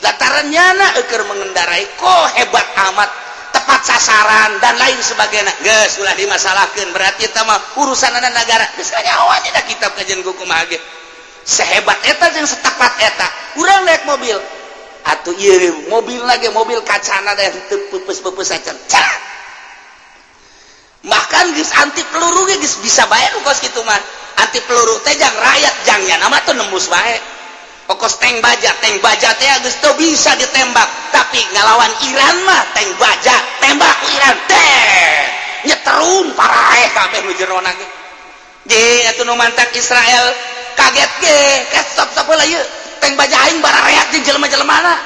lantaran nyana eker mengendarai kok hebat amat, tepat sasaran dan lain sebagainya. Geus ulah dimasalahkeun, berarti eta mah urusan negara. Geus kanyahoan dina kitab kajen kumaha ge sehebat eta jeung setepat eta. Urang naik mobil atuh, ieu mobil lagi mobil kacana teh teu peupeus-peupeus acan. Bahkan geus anti peluru ge geus bisa bae nu kos kitu mah. Anti peluru teh jang rakyat, jang nya mah tuh nembus bae. Okos tank baja, tank baja teh geus teu bisa ditembak, tapi ngalawan Iran mah tank baja tembak ku Iran teh nyetrum, paraeh kabeh nu jerona ge. Je atuh nu mantak Israel kaget ge, stop stop heula, ieu tank baja aing barareak jeung jelema-jelemana.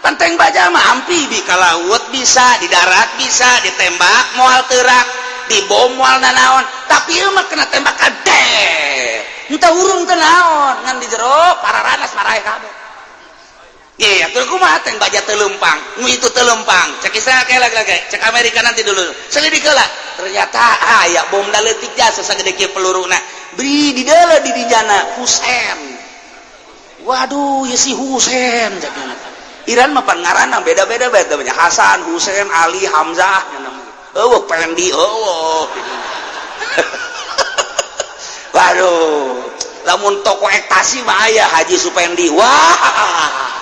Pan tank baja mah amfibi, ka laut bisa, di darat bisa, ditembak moal teurak, dibom moal nanaon, tapi ieu mah kena tembakan teh entah urung teu naon, ngan di jero pararanas, maraeh kabeh. Iya, atuh kumaha tank baja teu leumpang, nu itu teu leumpang? Cek Israel kayak lagi, cek Amerika nanti dulu. Selidik heula. Ternyata aya bom da leutik jasa sagede kieu peluruna. Beri di deuleu di dijana Husen. Waduh, ya si Husen cek. Iran mah pan ngaranna beda-beda beda banyak, Hasan, Husen, Ali, Hamzah nya. Eueuh Pendi, eueuh. Waduh, lamun toko ekstasi mah aya Haji Supendi. Wah.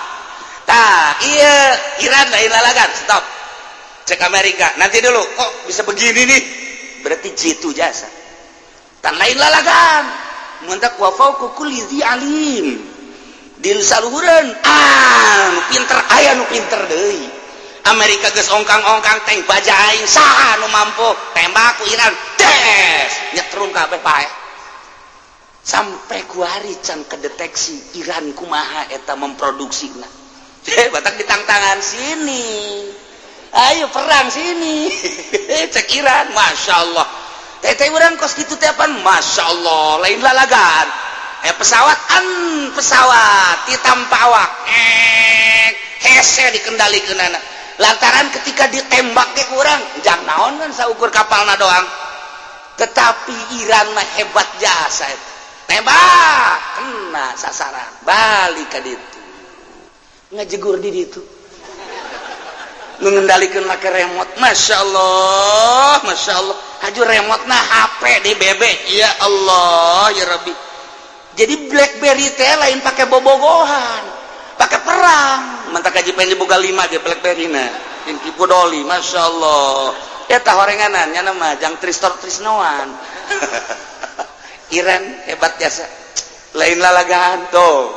Tah, iya Iran lain lalagan, stop. Cek Amerika, nanti dulu, kok bisa begini nih? Berarti jitu jasa. Tan lain lalagan. Mantak wa fauqa kulli dzi alim. Di saluhureun, ah, nu pinter aya nu pinter deui. Amerika geus ongkang-ongkang, tank baja aing saha nu mampu tembak ku Iran, des nyetrum kabeh paeh. Sampai kuari can kedeteksi Iran kumaha eta memproduksina. Batak ditangtangan sini, ayo perang sini, cek Iran. Masya Allah, teh urang kos gitu teh apaan? Masya Allah, lain lalagan. Pesawat an pesawat ti tanpa awak hese dikendalikan, lantaran ketika ditembak ke kurang jang naon kan saukur kapalna doang. Tetapi Iran mah hebat jasa itu, tembak kena sasaran, balik ke ditu, ngajegur di ditu, mengendalikan make remote. Masya Allah, Masya Allah, haju remote nah HP di BB. Ya Allah ya Rabbi, jadi BlackBerry teh lain pakai bobogohan, pakai perang. Mantak kaji pengen dibuka lima ge BlackBerry na yang kipu doli. Masya Allah, ya tah horenganan nya nama jang Tristor Trisnoan. Iran hebat jasa, lain lalagaan tuh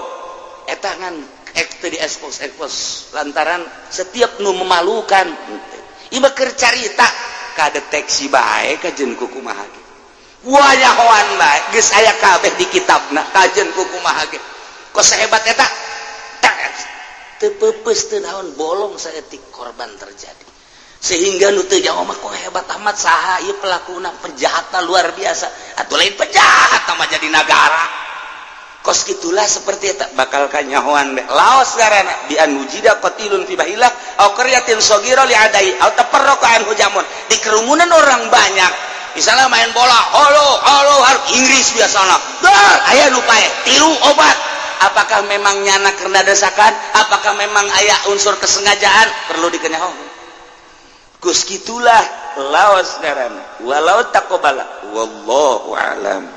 eta, ngan ek di ekspos ekspos lantaran setiap nu memalukan. Ieu keur carita kadeteksi bae kajen kumaha ge, wayahoan bae, geus aya kabeh di kitabna kajen kumaha ge. Kok sehebat eta teu peupeus, teu naon, bolong saeutik, korban terjadi, sehingga nu teu jauh mah, kok hebat amat, saha ieu pelakuna, penjahatna luar biasa. Atau lain penjahat mah jadi nagara kos gitulah. Seperti eta bakal kanyahoan be laos garana bi an wujida qatilun fi bahilah au qaryatin saghira li adai au tafarraqa anhu jamun. Di kerumunan orang banyak, misalnya main bola, halo halo halo, Inggris biasana, gol, aya nu paeh tilu obat. Apakah memang nyana karena desakan, apakah memang aya unsur kesengajaan, perlu dikenyahoan. Kus gitulah laos garana walau taqobala, wallahu alam.